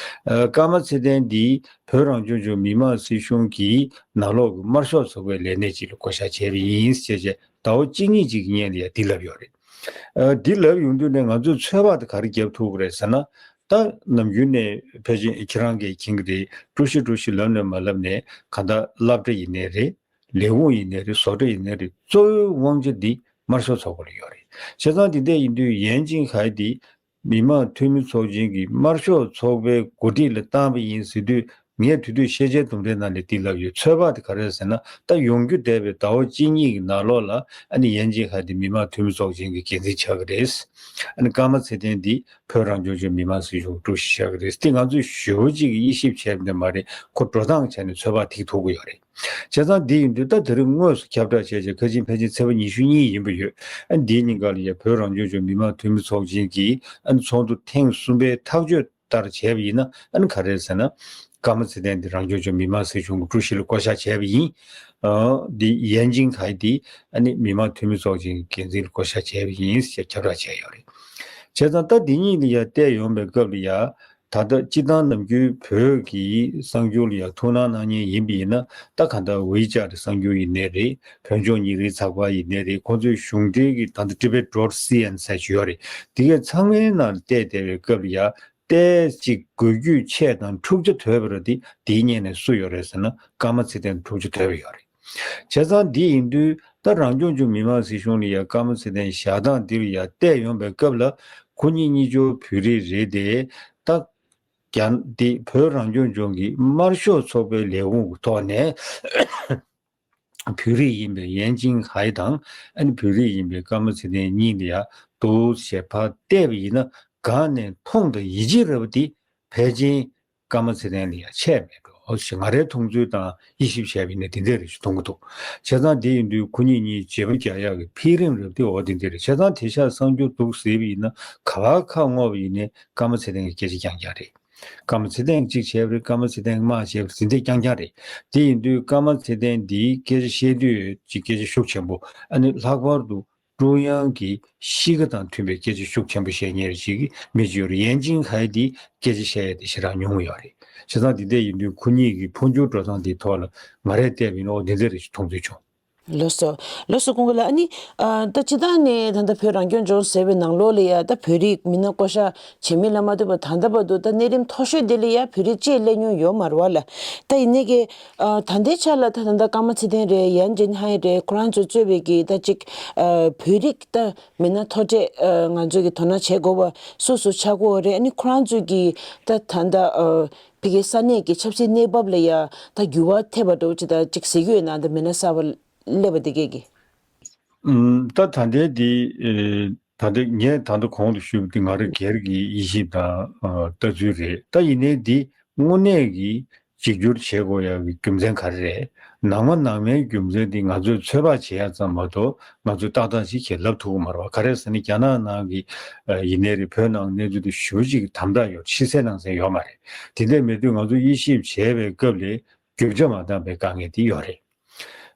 ཨ། ཀརྨ་ཚེ་བརྟན་འདི་བོད་རང་སྐྱོང་ལྗོངས་མི་དམངས་སྲིད་གཞུང་གི་ནང་ལོགས་ཀྱི་དམར་ཤོག་ཚོགས་པའི་ལས་སྣེ་ཅིག་ལ་བསྐོ་བཞག་བྱས་པ་ཡིན་ཞེས་བྱས། ཟླ་བ་གཅིག་གཉིས་ཅིག་གི་སྔོན་ལ་ཡ་འདི་ལབ་ཡོད་རེད། ཨ། འདི་ལབ་ཡོང་དུས་ནས་ང་ཚོས་ཚོད་དཔག་དེ་ག་རེ་བརྒྱབ་ཐུབ་ཀྱི་རེད་ཟེར་ན། ད་ནམ་རྒྱུན་ནས་ཕལ་ཆེར་ཁྱེད་རང་གིས་མཁྱེན་གྱི་རེད། ཀྲུའུ་ཞི་ཀྲུའུ་ཞི་ལབ་ནས་མ་ལབ་ནས་གང་ལྟར་སློབ་གྲྭ་ཡིན་ནའི་རེད། ལས་ཁུངས་ཡིན་ནའི་རེད། བཟོ་གྲྭ་ཡིན་ནའི་རེད། གཙོ་བོའི་དབང་ཆ་འདི་དམར་ཤོག་ཚོགས་པ་ལ་ཡོད་རེད། བྱས་ཙང་འདི་འདྲ་ཡིན་དུས་ཡན་ཅིན་ཧའེ་འདི་མི་དམངས་འཐུས་མི་ཚོགས་ཆེན་གྱི་དམར་ཤོག་ཚོགས་པའི་འགོ་ཁྲིད་ལ་བཏང་བ་ཡིན་ཟེར་དུས། ངས་དེ་དུས་ཤེས་བྱའི་དུམ་གྲའི་ནང་ལ་འདི་ལབ་ཡོད། ཚོད་དཔག་དེ་ག་རེ་རེད་ཟེར་ན། ད་ཡོང་རྒྱུ་བསྡད་པའི་ཟླ་བ་གཅིག་གཉིས་ཀྱི་ནང་ལོགས་ལ་ཨ་ནི་ཡན་ཅིན་ཧའེ་འདི་མི་དམངས་འཐུས་མི་ཚོགས་ཆེན་གྱི་འགན་འཛིན་ཆགས་ཀྱི་རེད། ཨ་ནི་ཀརྨ་ཚེ་བརྟན་འདི་བོད་རང་སྐྱོང་ལྗོངས་མི་དམངས་སྲིད་གཞུང་ཀྲུའུ་ཞི་ཆགས་ཀྱི་རེད། འདི་ང་ཚོས་ཞེ་པོ་ཅིག་གི་དབྱེ་ཞིབ་བྱས་པ་འདི་མ་རེད། ཁོ་འགྲོ་སྟངས་ཆ་ནས་ཚོད་དཔག་ཐིག་ཐུབ་ཀྱི་ཡོད་རེད། བྱས་ཙང་འདི་ཡིན་དུས་ད་དེ་རིང་དངོས་སུ་ཁྱབ་བསྒྲགས་བྱས་རྗེས་ཁ་ཆེམས་ཕལ་ཆེར་ཚེས་པ་ཉི་ཤུ་གཉིས་ཡིན་པ་ཡོད། ཨ། འདིའི་ཉིན་ཀ་ལ་ཡ་བོད་རང་སྐྱོང་ལྗོངས་མི་དམངས་འཐུས་མི་ཚོགས་ཆེན་གྱི་ཨ་ནི་ཚོགས་འདུ་ཐེངས་གསུམ་པའི་ཐག་གཅོད་ལྟར་བྱས་པ་ཡིན་ན། ཨ་ནི་ག་རེ་རེད་ཟེར་ན། ཀརྨ་ཚེ་བརྟན་འདི་རང་སྐྱོང་ལྗོངས་མི་དམངས་སྲིད་གཞུང་གི་ཀྲུའུ་ཞི་ལ་བསྐོ་བཞག་བྱས་པ་ཡིན། ཨ། འདི་ཡན་ཅིན་ཧའེ་འདི་ཨ་ནི་མི་དམངས་འཐུས་མི་ཚོགས་ཆེན་གྱི་འགན་འཛིན་ལ་བསྐོ་བཞག་བྱས་པ་ཡིན་ཞེས་ཁྱབ་བསྒྲགས་བྱས་ཡོད་རེད། བྱས་ཙང་ད་འདི་གཉིས་ལ་ཡ་བལྟས་ཡོང་པའི་སྐབས་ལ་ཡ། ད་ལྟ་སྤྱིར་བཏང་ནམ་རྒྱུན་བོད་ཀྱི་གསར་འགྱུར་ལ་ཡང་ཐུགས་སྣང་གནང་མཁན་ཡིན་པ་ཡིན་ན། ད་གང་ལྟར་ཝེ་ཅེཊ་གསར་འགྱུར་ཡིན་ནའི་རེད། བོད་ལྗོངས་ཉིན་རེའི་ཚགས་པར་ཡིན་ནའི་རེད། ཁོང་ཚོའི་གཞུང་འབྲེལ་གྱི་ད་ལྟ་Tibet dot C N ཟེར་ཞིག་ཡོད་རེད། དེ་གའི་ཚང་མའི་ནང་བལྟས་བསྡད་པའི་སྐབས་ལ་ཡང་ཏོག་ཙམ་འགུལ་སྐྱོད་ཆེ་དང་འཁྲུག་ཆ་དོད་པ་ར་དེ་དེའི་སྔོན་ནས་སུ་ཡོད་རེད་ཟེར་ན། ཀརྨ་ཚེ་བརྟན་འཁྲུག་ཆ་དོད་པ་ཡོད་རེད། བྱས་ཙང་འདི་ཡིན་དུས་ད་རང་སྐྱོང་ལྗོངས་མི་དམངས་སྲིད་གཞུང་ལ་ཡང་ཀརྨ་ཚེ་བརྟན་བཞག་སྟངས་འདི་ལ་ཡང་བལྟས་ཡོང་པའི་སྐབས་ལ། ཁོ་གཉིས་གཉིས་ཆར་བོད་རིགས་རེད་དེ། ད་རྒྱ་འདི་བོད་རང་སྐྱོང་ལྗོངས་ཀྱི་དམར་ཤོག་ཚོགས་པའི་ལས་ཁུངས་ཀྱི་ཐོག་ནས་བོད་རིགས་ཡིན་པའི་ཡན་ཅིན་ཧའེ་དང་། ཨ་ནི་བོད་རིགས་ཡིན་པའི་ཀརྨ་ཚེ་བརྟན་གཉིས་ལ་ཡང་འདུག་ཞེས་ཕར་བལྟས་པ་ཡིན་ན། སྒང་ནས་མཐོང་དང་ཡིད་ཆེས་རེད་པ་དེ་ཕལ་ཆེར་ཀརྨ་ཚེ་བརྟན་ལ་ཡང་ཆད་མེད་འགྲོ་ཞེས་ང་རའི་མཐོང་ཚུལ་དང་དབྱེ་ཞིབ་བྱས་པ་ཡིན་ན་དེ་འདྲ་རེ་ཞིག་མཐོང་གི་འདུག་བྱས་ཙང་དེ་ཡིན་དུས་ཁོ་གཉིས་གཉིས་བརྗེ་པོ་རྒྱག་ཡག་གི་འཕེལ་རིམ་རེད་པ་དེ་འོ་དེ་འདྲ་རེད། བྱས་ཙང་དེང་སང་གསར་འགྱུར་འདུག་ཟེར་བ་ཡིན་ན། ག་པར་ཁ་སྔོག་པ་ཡིན་ནའི་ཀརྨ་ཚེ་བརྟན་གྱི་སྐད་ཆ་རྐྱང་རྐྱང་རེད། ཀརྨ་ཚེ་བརྟན་གྱིས་གཅིག་བྱས་པ་རེད། ཀརྨ་ཚེ་བརྟན་གྱིས་མར་བྱས་པ་རེད། དེ་འདྲ་རྐྱང་རྐྱང་རེད། དེ་ཡིན་དུས་ཀརྨ་ཚེ་བརྟན་འདིའི་སྐད་ཆ་བཤད་དུས་ཀྱི་སྐད་ཆ་ཤུགས་ཆེན་པོ། ཨ་ནི་ལྷག་པར་དུ་ཀྲུང་དབྱང་གི་གཤིས་ཀ་དང་མཐུན་པའི་སྐད་ཆ་ཤུགས་ཆེན་པོ་བཤད་མཁན་ཞིག་མི་ཅིག་ཡོད་རེད། ཡན་ཅིན་ཧའེ་འདི་སྐད་ཆ་བཤད་ཡ་དེ་ཞེ་དྲག་ཉུང་ཡོད་རེད། བྱས་ཙང་འདི་འདྲ་ཡིན་དུས་ཁོ་གཉིས་ཀྱི་འཕོ་འགྱུར་འགྲོ་སྟངས་འདིའི་ཐོག་ལ་ང་རས་བལྟས་པ་ཡིན་ན་འོ་འདི་འདྲ་རེ་ཞིག་མཐོང་ཚུལ་བྱུང་། ལགས་སོ། ལགས་སོ། ཀུན་དགའ་ལགས། ཨ་ནི། ཨ། ད་སྤྱིར་བཏང་ནས་ད་ལྟ་བོད་རང་སྐྱོང་ལྗོངས་ཟེར་བའི་ནང་ལོགས་ལ་ཡ་ད་བོད་རིགས་མི་སྣ་བསྐོ་བཞག་བྱེད་མིན་ལ་མ་ལྟོས་པར་ད་ལྟ་བར་དུ་ད་གནས་རིམ་མཐོ་ཤོས་དེ་ལ་ཡ་བོད་རིགས་གཅིག་སླེབས་མྱོང་ཡོད་མ་རེད་བ་ལ། ད་ཡིན་ནའི་གི། ཨ། ད་ལྟའི་ཆ་ལ་ད་ད་ལྟ་ཀརྨ་ཚེ་བརྟན་རེད། ཡན་ཅིན་ཧའེ་རེད། ཁོ་རང་ཚོ་གཙོས་པའི་གི་ད་ཅིག་ཨ། བོད་རིགས་ད་མི་སྣ་མཐོ་གྲས། ཨ། ང་ཚོས་གི་དོ་སྣང་བྱེད་དགོས་པ་སུ་སུ་ཆགས་ཀྱི་ཡོད་རེད། ཨ་ནི་ཁོ་རང་ཚོས་གི་ད་ད་ལྟ། ཨ། ཕ་གིའི་ས་གནས་ཀྱི་ཆབ་སྲིད་གནས་བབ་ལ་ཡ་ད་འགྱུར་བ་ཐེབས་པ་འདྲ་བོ་ཅིག་ད་ཅིག་གཟིགས་ཡོད་ན། ད་མི་སྣ་གསར་པ་སླེབས་པ་དེ་གས་ཀྱི། ཨུམ། ད་ད་ལྟའི་འདི་ཨེ། ད་ལྟ་ངས་ད་ལྟ་གོང་དུ་ཞུས་པ་འདི་ང་རང་སྒེར་གྱི་དབྱེ་ཞིབ་དང་ཨ། ལྟ་ཚུལ་རེད། ད་ཡིན་ནའི་འདི་དངོས་གནས་ཀྱི་གཅིག་གྱུར་བྱེད་དགོས་ཡག་གི་རྒྱུ་མཚན་ག་རེ་རེད། ནང་མ་ནང་མའི་རྒྱུ་མཚན་འདི་ང་ཚོས་ཚོད་དཔག་བྱེད་ཡག་ཙམ་མ་གཏོགས་ང་ཚོས་ཏག་ཏག་ཅིག་ཁས་ལབ་ཐུབ་ཀྱི་མ་རེད་བ། ག་རེ་ཟེར་ན་རྒྱ་ནག་ནང་གི་ཨ། ཡིན་ནའི་རེད། བོད་ནང་གནས་ཚུལ་འདི་ཞེ་པོ་ཅིག་དམ་དྲག་ཡོད། ཕྱི་གསལ་ནང་གསལ་ཡོད་མ་རེད། དེ་འདྲ་མེད་དུས་ང་ཚོས་དབྱེ་ཞིབ་བྱས་པའི་སྐབས་ལ་རྒྱུ་ཆ་མ་འདང་པའི་དཀའ་ངལ་འདི་ཡོད་རེད།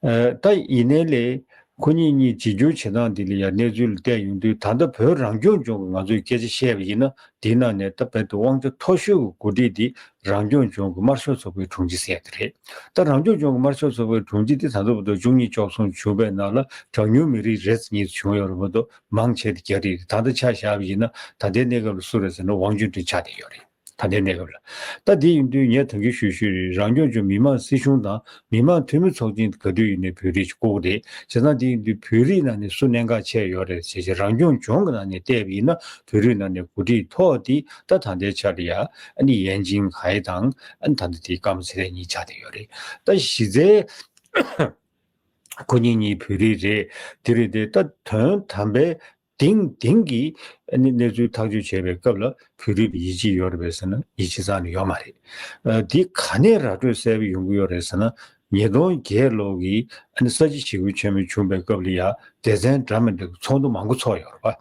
ཨ། ད་ཡིན་ནའི་ལས་ཁོ་གཉིས་གཉིས་གཅིག་གྱུར་བྱེད་སྟངས་འདི་ལ་ཡང་གནས་ཚུལ་ལ་བལྟས་ཡོང་དུས། ད་ལྟ་བོད་རང་སྐྱོང་ལྗོངས་ཀྱི་ང་ཚོས་སྐད་ཆ་བཤད་པ་ཡིན་ན། དེའི་ནང་ནས་ད་རྦད་དེ་དབང་ཆ་མཐོ་ཤོས་ཀྱི་འགོ་ཁྲིད་འདི་རང་སྐྱོང་ལྗོངས་ཀྱི་དམར་ཤོག་ཚོགས་པའི་དྲུང་ཆེ་ཟེར་དེ་རེད། ད་རང་སྐྱོང་ལྗོངས་ཀྱི་དམར་ཤོག་ཚོགས་པའི་དྲུང་ཆེ་འདི་ད་ལྟ་བར་དུ་བཅུ་གཉིས་བཅུ་གསུམ་བྱུང་བའི་ནང་ལ་གྲངས་ཉུང་མི་རིགས་རེ་གཉིས་བྱུང་ཡོད་རེད་མ་གཏོགས་མང་ཆེ་དེ་རྒྱ་རིགས་རེད། ད་ལྟ་ཆ་བཞག་པ་ཡིན་ན་ད་ལྟའི་གནས་སྐབས་ལ་སུ་རེད་ཟེར་ན་ཝང་ཅུན་ཀྲེང་ཆགས་བསྡད་ཡོད་རེད། ད་ལྟའི་གནས་སྐབས་ལ། ད་དེ་ཡིན་དུས་ངས་ད་གིན་ཞུས་ཞུས་རེད། རང་སྐྱོང་ལྗོངས་མི་དམངས་སྲིད་གཞུང་དང་མི་དམངས་འཐུས་མི་ཚོགས་ཆེན་ག་དུས་ཡིན་ནའི་བོད་རིགས་ཀྱིས་བསྐོ་གི་རེད། བྱས་ཙང་དེ་ཡིན་དུས་བོད་རིགས་ནང་ནས་སུ་གནད་འགག་ཆེ་ཡོད་རེད་ཟེར་བྱས་རང་སྐྱོང་ལྗོངས་ཀྱི་ནང་ནས་བལྟས་པ་ཡིན་ན་བོད་རིགས་ནང་ནས་འགོ་ཁྲིད་ཐོག་དེ་ད་ད་ལྟའི་ཆ་ལ་ཡ་ཨ་ནི་ཡན་ཅིན་ཧའེ་དང་ཨ་ནི་ད་ལྟ་དེ་ཀརྨ་ཚེ་རིང་གཉིས་ཆགས་བསྡད་ཡོད་རེད། ད་གཞི་རྩའི་ཁོ་གཉིས་གཉིས་བོད་རིགས་རེད། དེ་རེད་དེ། ད་དོན་དམ་པའི་དེང་དེང་གི་ཨ་ནི་གནས་ཚུལ་ཐག་གཅོད་བྱེད་པའི་སྐབས་ལ་བོད་རིགས་ལ་ཡིད་ཆེས་ཡོད་རེད་པས་ཟེར་ན་ཡིད་ཆེས་རྩ་ནས་ཡོད་མ་རེད། ཨ། འདི་ག་ནས་ར་སྤྲོད་གསལ་པོ་ཡོང་གི་ཡོད་རེད་ཟེར་ན། ཉིས་སྟོང་བརྒྱད་ལོ་གི་ཨ་ནི་ས་བྱི་ཞི་རྒོལ་ཆེན་མོ་བྱུང་བའི་སྐབས་ལ་ཡ་སྡེ་ཚན་འདྲ་མི་འདྲ་གི་ཚོགས་འདུ་མང་པོ་ཚོགས་ཡོད་རེད་པ།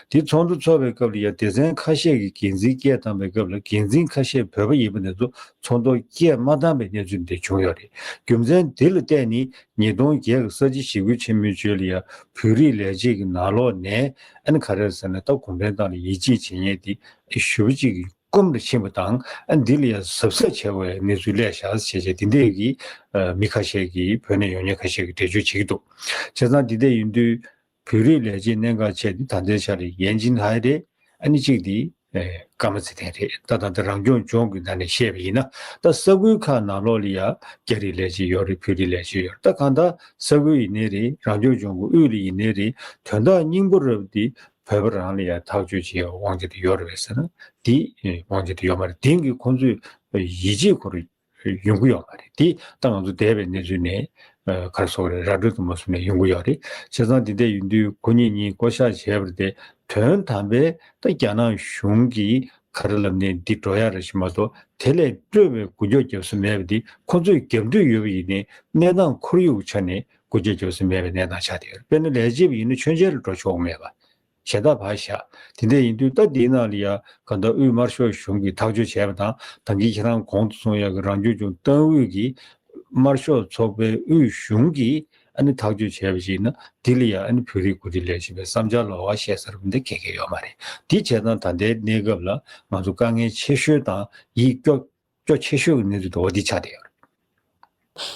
དེ་ཚོགས་འདུ་ཚོགས་པའི་སྐབས་ལ་ཡ་སྡེ་ཚན་ཁ་ཤས་ཀྱི་འགན་འཛིན་བསྐྱལ་བཏང་པའི་སྐབས་ལ་འགན་འཛིན་ཁ་ཤས་བོད་པ་ཡིན་པ་དེ་ཚོ་ཚོགས་འདུར་བསྐྱལ་མ་བཏང་པའི་གནས་ཚུལ་འདི་བྱུང་ཡོད་རེད། རྒྱུ་མཚན་འདི་ལ་བརྟེན་ནས་ཉིས་སྟོང་བརྒྱད་ཀྱི་ས་བྱི་ཞི་རྒོལ་ཆེན་མོའི་རྗེས་ལ་ཡ་བོད་རིགས་ལས་བྱེད་ཀྱི་ནང་ལོགས་ནས་ཨ་ནི་ག་རེ་ཟེར་ན་ད་གུང་ཁྲན་ཏང་ལ་ཡིད་ཆེས་བྱེད་མཁན་དེ་ཞེ་པོ་ཅིག་གི་སྐུམ་དུ་ཕྱིན་པ་དང་། ཨ་ནི་འདི་ལ་ཡ་གཟབ་གཟབ་བྱེད་དགོས་པའི་གནས་ཚུལ་སླེབས་བཞག་ཟེར་བྱས་དེ་འདྲས་ཀྱི་ཨ་མི་ཁ་ཤས་ཀྱིས་བོད་ནས་ཡོང་མཁན་ཁ་ཤས་ཀྱིས་འགྲེལ་བརྗོད་བྱེད་ཀྱི་འདུག་བྱས་ཙང་འདི་འདྲས་ཡིན་དུས་བོད་རིགས་ལས་བྱེད་གནད་འགག་ཆེ་དེ་ད་ལྟའི་ཆ་ལ་ཡན་ཅིན་ཧའེ་རེད། ཨ་ནི་གཅིག་དེ་ཨེ་ཀརྨ་ཚེ་བརྟན་རེད། ད་ད་ལྟ་རང་སྐྱོང་ལྗོངས་ཀྱི་ནང་ནས་བཤད་པ་ཡིན་ན། ད་ས་ཁུལ་ཁག་ནང་ལོགས་ལ་ཡ་རྒྱ་རིགས་ལས་བྱེད་ཡོད་རེད། བོད་རིགས་ལས་བྱེད་ཡོད་རེད། ད་གང་ལྟར་ས་ཁུལ་ཡིན་ནའི་རེད། རང་སྐྱོང་ལྗོངས་ཀྱི་དབུས་ལ་ཡིན་ནའི་རེད། དོན་དག་སྙིང་པོ་རབ་དེ་བོད་པ་རང་ལ་ཡ་ཐག་གཅོད་བྱེད་ཡ་དབང་ཆ་དེ་ཡོད་རེད་པས་ཟེར་ན་དེ་དབང་ཆ་དེ་ཡོད་མ་རེད། དེང་གི་ཁོང་ཚོས་ཡིད་ཆེས་ཁོ་རེ་ཡོང་གི་ཡོད་མ་རེད། དེ་ད་ང་ཚོ་འདས་པའི་གནས་ཚུལ་ནས་ཨ་ག་རེ་ཟེར་དགོས་རེད། ར་སྤྲོད་དུ་མ་བཟུང་ནས་ཡོང་གི་ཡོད་རེད། བྱས་ཙང་འདི་འདྲ་ཡིན་དུས་ཁོ་གཉིས་གཉིས་བསྐོ་བཞག་བྱས་པ་དེ་དོན་དམ་པའི་ད་རྒྱ་ནག་གཞུང་གིས་ག་རེ་ལབ་ནས་འདི་འགྲོ་ཡ་རེད་ཞེས་མ་གཏོགས་དེ་ལས་སྤྲོས་པའི་འགུལ་སྐྱོད་རྒྱབ་ས་མེད་པ་འདི་ཁོ་ཚོས་རྒྱབ་འགྲོས་ཡོད་པ་ཡིན་ནའི་གནས་སྟངས་ཁོར་ཡུག་ཆ་ནས་འགུལ་སྐྱོད་རྒྱབ་ས་མེད་པའི་གནས་སྟངས་ཆགས་བསྡད་ཡོད་རེད། དཔེར་ན་ལས་བྱེད་པ་ཡིན་ན་མཆོད་མཇལ་ལ་འགྲོ་ཆོག་གི་མེད་པ། གཞན་དག་ཕར་བཞག་དེ་འདྲ་ཡིན་དུས་ད་འདིའི་ནང་ལ་ཡ་གང་ལྟར་དབུས་དམར་ཤོག་གཞུང་གིས་ཐག་གཅོད་བྱས་པ་དང་། ད་གིན་ཁྱེད་རང་གོང་དུ་གསུངས་ཡག་གི་རང་སྐྱོང་ལྗོངས་ཏང་ཨུད་ཀྱིས་དམར་ཤོག་ཚོགས་པའི་དབུས་གཞུང་གིས་ཨ་ནི་ཐག་གཅོད་བྱས་པ་ཞིག་ཡིན་ན། འདི་ལ་ཡ་ཨ་ནི་བོད་རིགས་འགོ་ཁྲིད་ལས་བྱེད་པའི་བསམ་འཆར་ལོགས་ཀ་བཤད་ས་རུ་འདི་ག་གེ་ཡོད་མ་རེད། འདི་བྱས་ཙང་ད་ལྟའི་གནས་སྐབས་ལ་ང་ཚོ་དཀའ་ངལ་ཆེ་ཤོས་དང་ཡིད་སྐྱོ་སྐྱོ་ཆེ་ཤོས་ཀྱི་གནས་ཚུལ་དེ་འོ་འདི་ཆགས་བསྡད་ཡོད་རེད།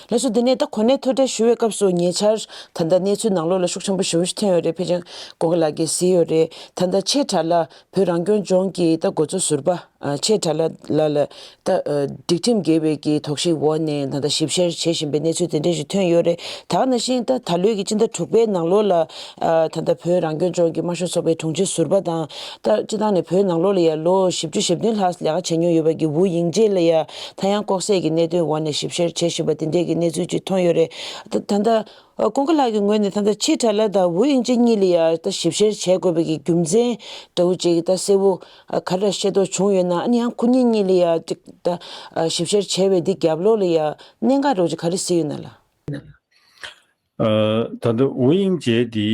ལགས་སོ། དེ་ནས་ད་གོ་གནས་མཐོ་གྲལ་ཞུ་བའི་སྐབས་སུ་ཉེ་ཆར་ད་ལྟ་གནས་ཚུལ་ནང་ལོགས་ལ་ཤུགས་ཆེན་པོ་ཞེ་པོ་ཞིག་ཐོན་ཡོད་རེད། ཕལ་ཆེར་ཀུན་དགའ་ལགས་ཀྱིས་གཟིགས་ཡོད་རེད། ད་ལྟ་ཆེས་དྲག་ལ་བོད་རང་སྐྱོང་ལྗོངས་ཀྱི་ད་འགོ་གཙོ་ཟུར་པ་ཨ་ཆེས་དྲག་ལ་ལ་ལ་ད་ཨ་སྒྲིག་ཁྲིམས་འགལ་བའི་གི་དོགས་གཞིའི་འོག་ནས་ད་ལྟ་ཞིབ་བཤེར་བྱེད་བཞིན་པའི་གནས་ཚུལ་དེ་འདྲ་ཞིག་ཐོན་ཡོད་རེད། ད་ག་ནང་བཞིན་ད་ད་ལོའི་གི་སྤྱི་ཟླ་དྲུག་པའི་ནང་ལོགས་ལ་ཨ་ད་ལྟ་བོད་རང་སྐྱོང་ལྗོངས་ཀྱི་དམར་ཤོག་ཚོགས་པའི་དྲུང་ཆེ་ཟུར་པ་དང་། ད་སྤྱི་བཏང་ནས་བོད་ནང་ལོགས་ལ་ཡ་ལོ་བཞི་བཅུ་ཞེ་བདུན་ལྷག་ལས་ཀ་བྱས་མྱོང་ཡོད་པ་གི་ཝུ་དབྱིང་ཇེ་ལ་ཡ་ད་ཡང་ལྐོག་ཟས་ཀྱི་གནད་དོན་འོག་ནས་ཞིབ་བཤེར་བྱེད་བཞིན་པ་དེ་འདྲས་ཀྱི་གནས་ཚུལ་ཅིག་ཐོན་ཡོད་རེད། ད་ད་ལྟ་ཨ་ཀུན་དགའ་ལགས་ཀྱི་ངོས་ནས་ད་ལྟ་ཆེས་དྲག་ལ་དང་ཝུ་དབྱིང་ཇེ་གཉིས་ལ་ཡ་ད་ཞིབ་བཤེར་བྱེད་དགོས་པའི་གི་རྒྱུ་མཚན་འདྲ་བོ་ཅིག་ད་གསལ་པོ་ཨ་ག་རེ་ཤེས་རྟོགས་བྱུང་ཡོད་ན། ཨ་ནི་ཡང་ཁོ་གཉིས་གཉིས་ལ་ཡ་ཅིག་ད་ཨ་ཞིབ་བཤེར་བྱས་པའི་འདི་རྒྱབ་ལོགས་ལ་ཡ་གནད་འགག་འདྲ་བོ་ཅིག་ག་རེ་གཟིགས་ཡོད་ན་ལགས། ཨ་ད་ལྟ་ཝུ་དབྱིང་ཇེ་འདི་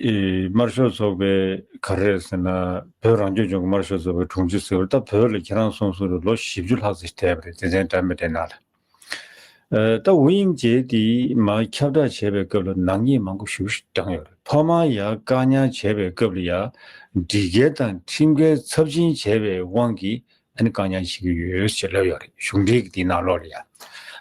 ཨེ་དམར་ཤོག་ཚོགས་པའི་ག་རེ་རེད་ཟེར་ན། བོད་རང་སྐྱོང་ལྗོངས་ཀྱི་དམར་ཤོག་ཚོགས་པའི་དྲུང་ཆེ་ཟེར་བ་ད་བོད་ལ་ཁྱེད་རང་གསུངས་གསུངས་རེད། ལོ་བཞི་བཅུ་ལྷག་ཙམ་བསྡད་པ་རེད། སྡེ་ཚན་འདྲ་མི་འདྲའི་ནང་ལ། ཨ་ད་ཝུ་དབྱིང་ཇེ་འདི་མར་ཁྱབ་བསྒྲགས་བྱས་པའི་སྐབས་ལ་ནག་ཉེས་མང་པོ་ཞེ་པོ་ཞིག་བགྲངས་ཡོད་རེད། ཐོག་མར་ཡར་བཀག་ཉར་བྱས་པའི་སྐབས་ལ་ཡ་སྒྲིག་འགལ་དང་ཁྲིམས་འགལ་ཚབས་ཆེན་བྱས་པའི་དབང་གིས་ཨ་ནི་བཀག་ཉར་བྱེད་ཀྱི་ཡོད་ཅེས་ལབ་ཡོད་རེད། གཞུང་འབྲེལ་གྱི་དེའི་ནང་ལོགས་ལ་ཡ།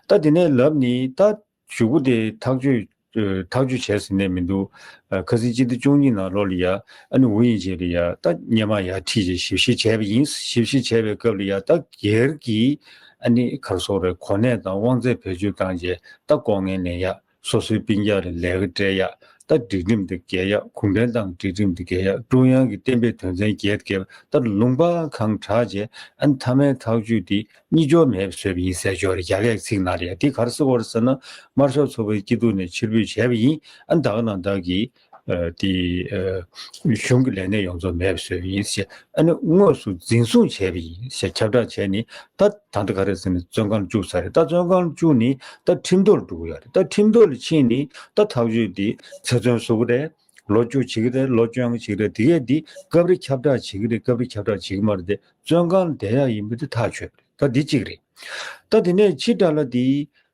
ད་དེ་ནས་ལབ་ནི་ད། གཞུག་གུ་དེ་ཐག་གཅོད་ཨ་ཐག་གཅོད་བྱས་ཟིན་ནས་མི་འདུག་ཨ་ཁ་སང་སྤྱི་ཟླ་བཅུ་གཉིས་ནང་ལོགས་ལ་ཡ་ཨ་ནི་ཝུ་དབྱིང་ཇེ་ལ་ཡ་ད་སྔོན་མ་ཡར་ཁྲིད་བྱས་ཞིབ་བཤེར་བྱས་པ་ཡིན། ཞིབ་བཤེར་བྱས་པའི་སྐབས་ལ་ཡ་ད་སྒེར་གྱི་ཨ་ནི་ག་རེ་ཟེར་དགོས་རེད། གོ་གནས་དང་དབང་ཚད་བེད་སྤྱོད་བཏང་བྱས་ད་ལྐོག་རྔན་ལེན་ཡ། སོ་སོའི་སྤུན་ཀྱག་ལ་ལས་ཀ་སྤྲད་ཡ། ད་སྒྲིག་ཁྲིམས་དང་འགལ་ཡ། གུང་ཁྲན་ཏང་སྒྲིག་ཁྲིམས་དང་འགལ་ཡ། ཀྲུང་དབྱང་གི་གཏན་འབེབས་དོན་ཚན་བརྒྱད་དང་འགལ་བ། ད་ལུང་པ་གང་དྲག་བྱས་ཨ་ནི་མཐའ་མའི་ཐག་གཅོད་དེ་གཉིས་སྦྱོར་མེད་པ་བཟོས་པ་ཡིན་ཟེར་ཡོད་རེད། རྒྱ་སྐད་ཚིག་ནང་ལ་ཡ། དེ་ག་རེ་ཟེར་དགོས་རེད་ཟེར་ན། དམར་ཤོག་ཚོགས་པའི་སྐྱིད་སྡུག་ནས་ཕྱིར་འབུད་བྱས་པ་ཡིན། ཨ་ནི་ད་ག་ནང་བདག་གིས་ ཨ་དེ་ཨ་གཞུང་གི་ལས་སྣེ་ཡོངས་རྫོགས་མེད་པ་བཟོས་པ་ཡིན་ཞེས། ཨ་ནི་དངོས་སུ་འཛིན་བཟུང་བྱས་པ་ཡིན་ཞེས་ཁྱབ་བསྒྲགས་བྱས་ནས། ད་ད་ལྟ་ག་རེ་ཟེར་ན་བཙོན་ཁང་བཅུག་ཚར་རེད། ད་བཙོན་ཁང་བཅུག་ནས་ད་ཁྲིམས་ཐོག་ལ་འགྲོ་གི་ཡོད་རེད། ད་ཁྲིམས་ཐོག་ལ་ཕྱིན་ནས་ད་ཐག་གཅོད་དེ་ཚེ་བཙོན་བཟོ་གི་རེད། ལོ་བཅུ་བྱེད་ཀྱི་རེད། ལོ་བཅོ་ལྔ་བྱེད་ཀྱི་རེད། དེ་གས་འདི་སྐབས་རེ་ཁྱབ་བསྒྲགས་བྱེད་ཀྱི་རེད། སྐབས་རེ་ཁྱབ་བསྒྲགས་བྱེད་ཀྱི་མ་རེད་དེ། བཙོན་ཁང་ལ་བསྡད་ཡག་ཡིན་པ་དེ་ཐག་ཆོད་པ་རེད། ད་འདི་གཅིག་རེད། ད་དེ་ནས་ཕྱི་དགྲ་ལྷ་འདི་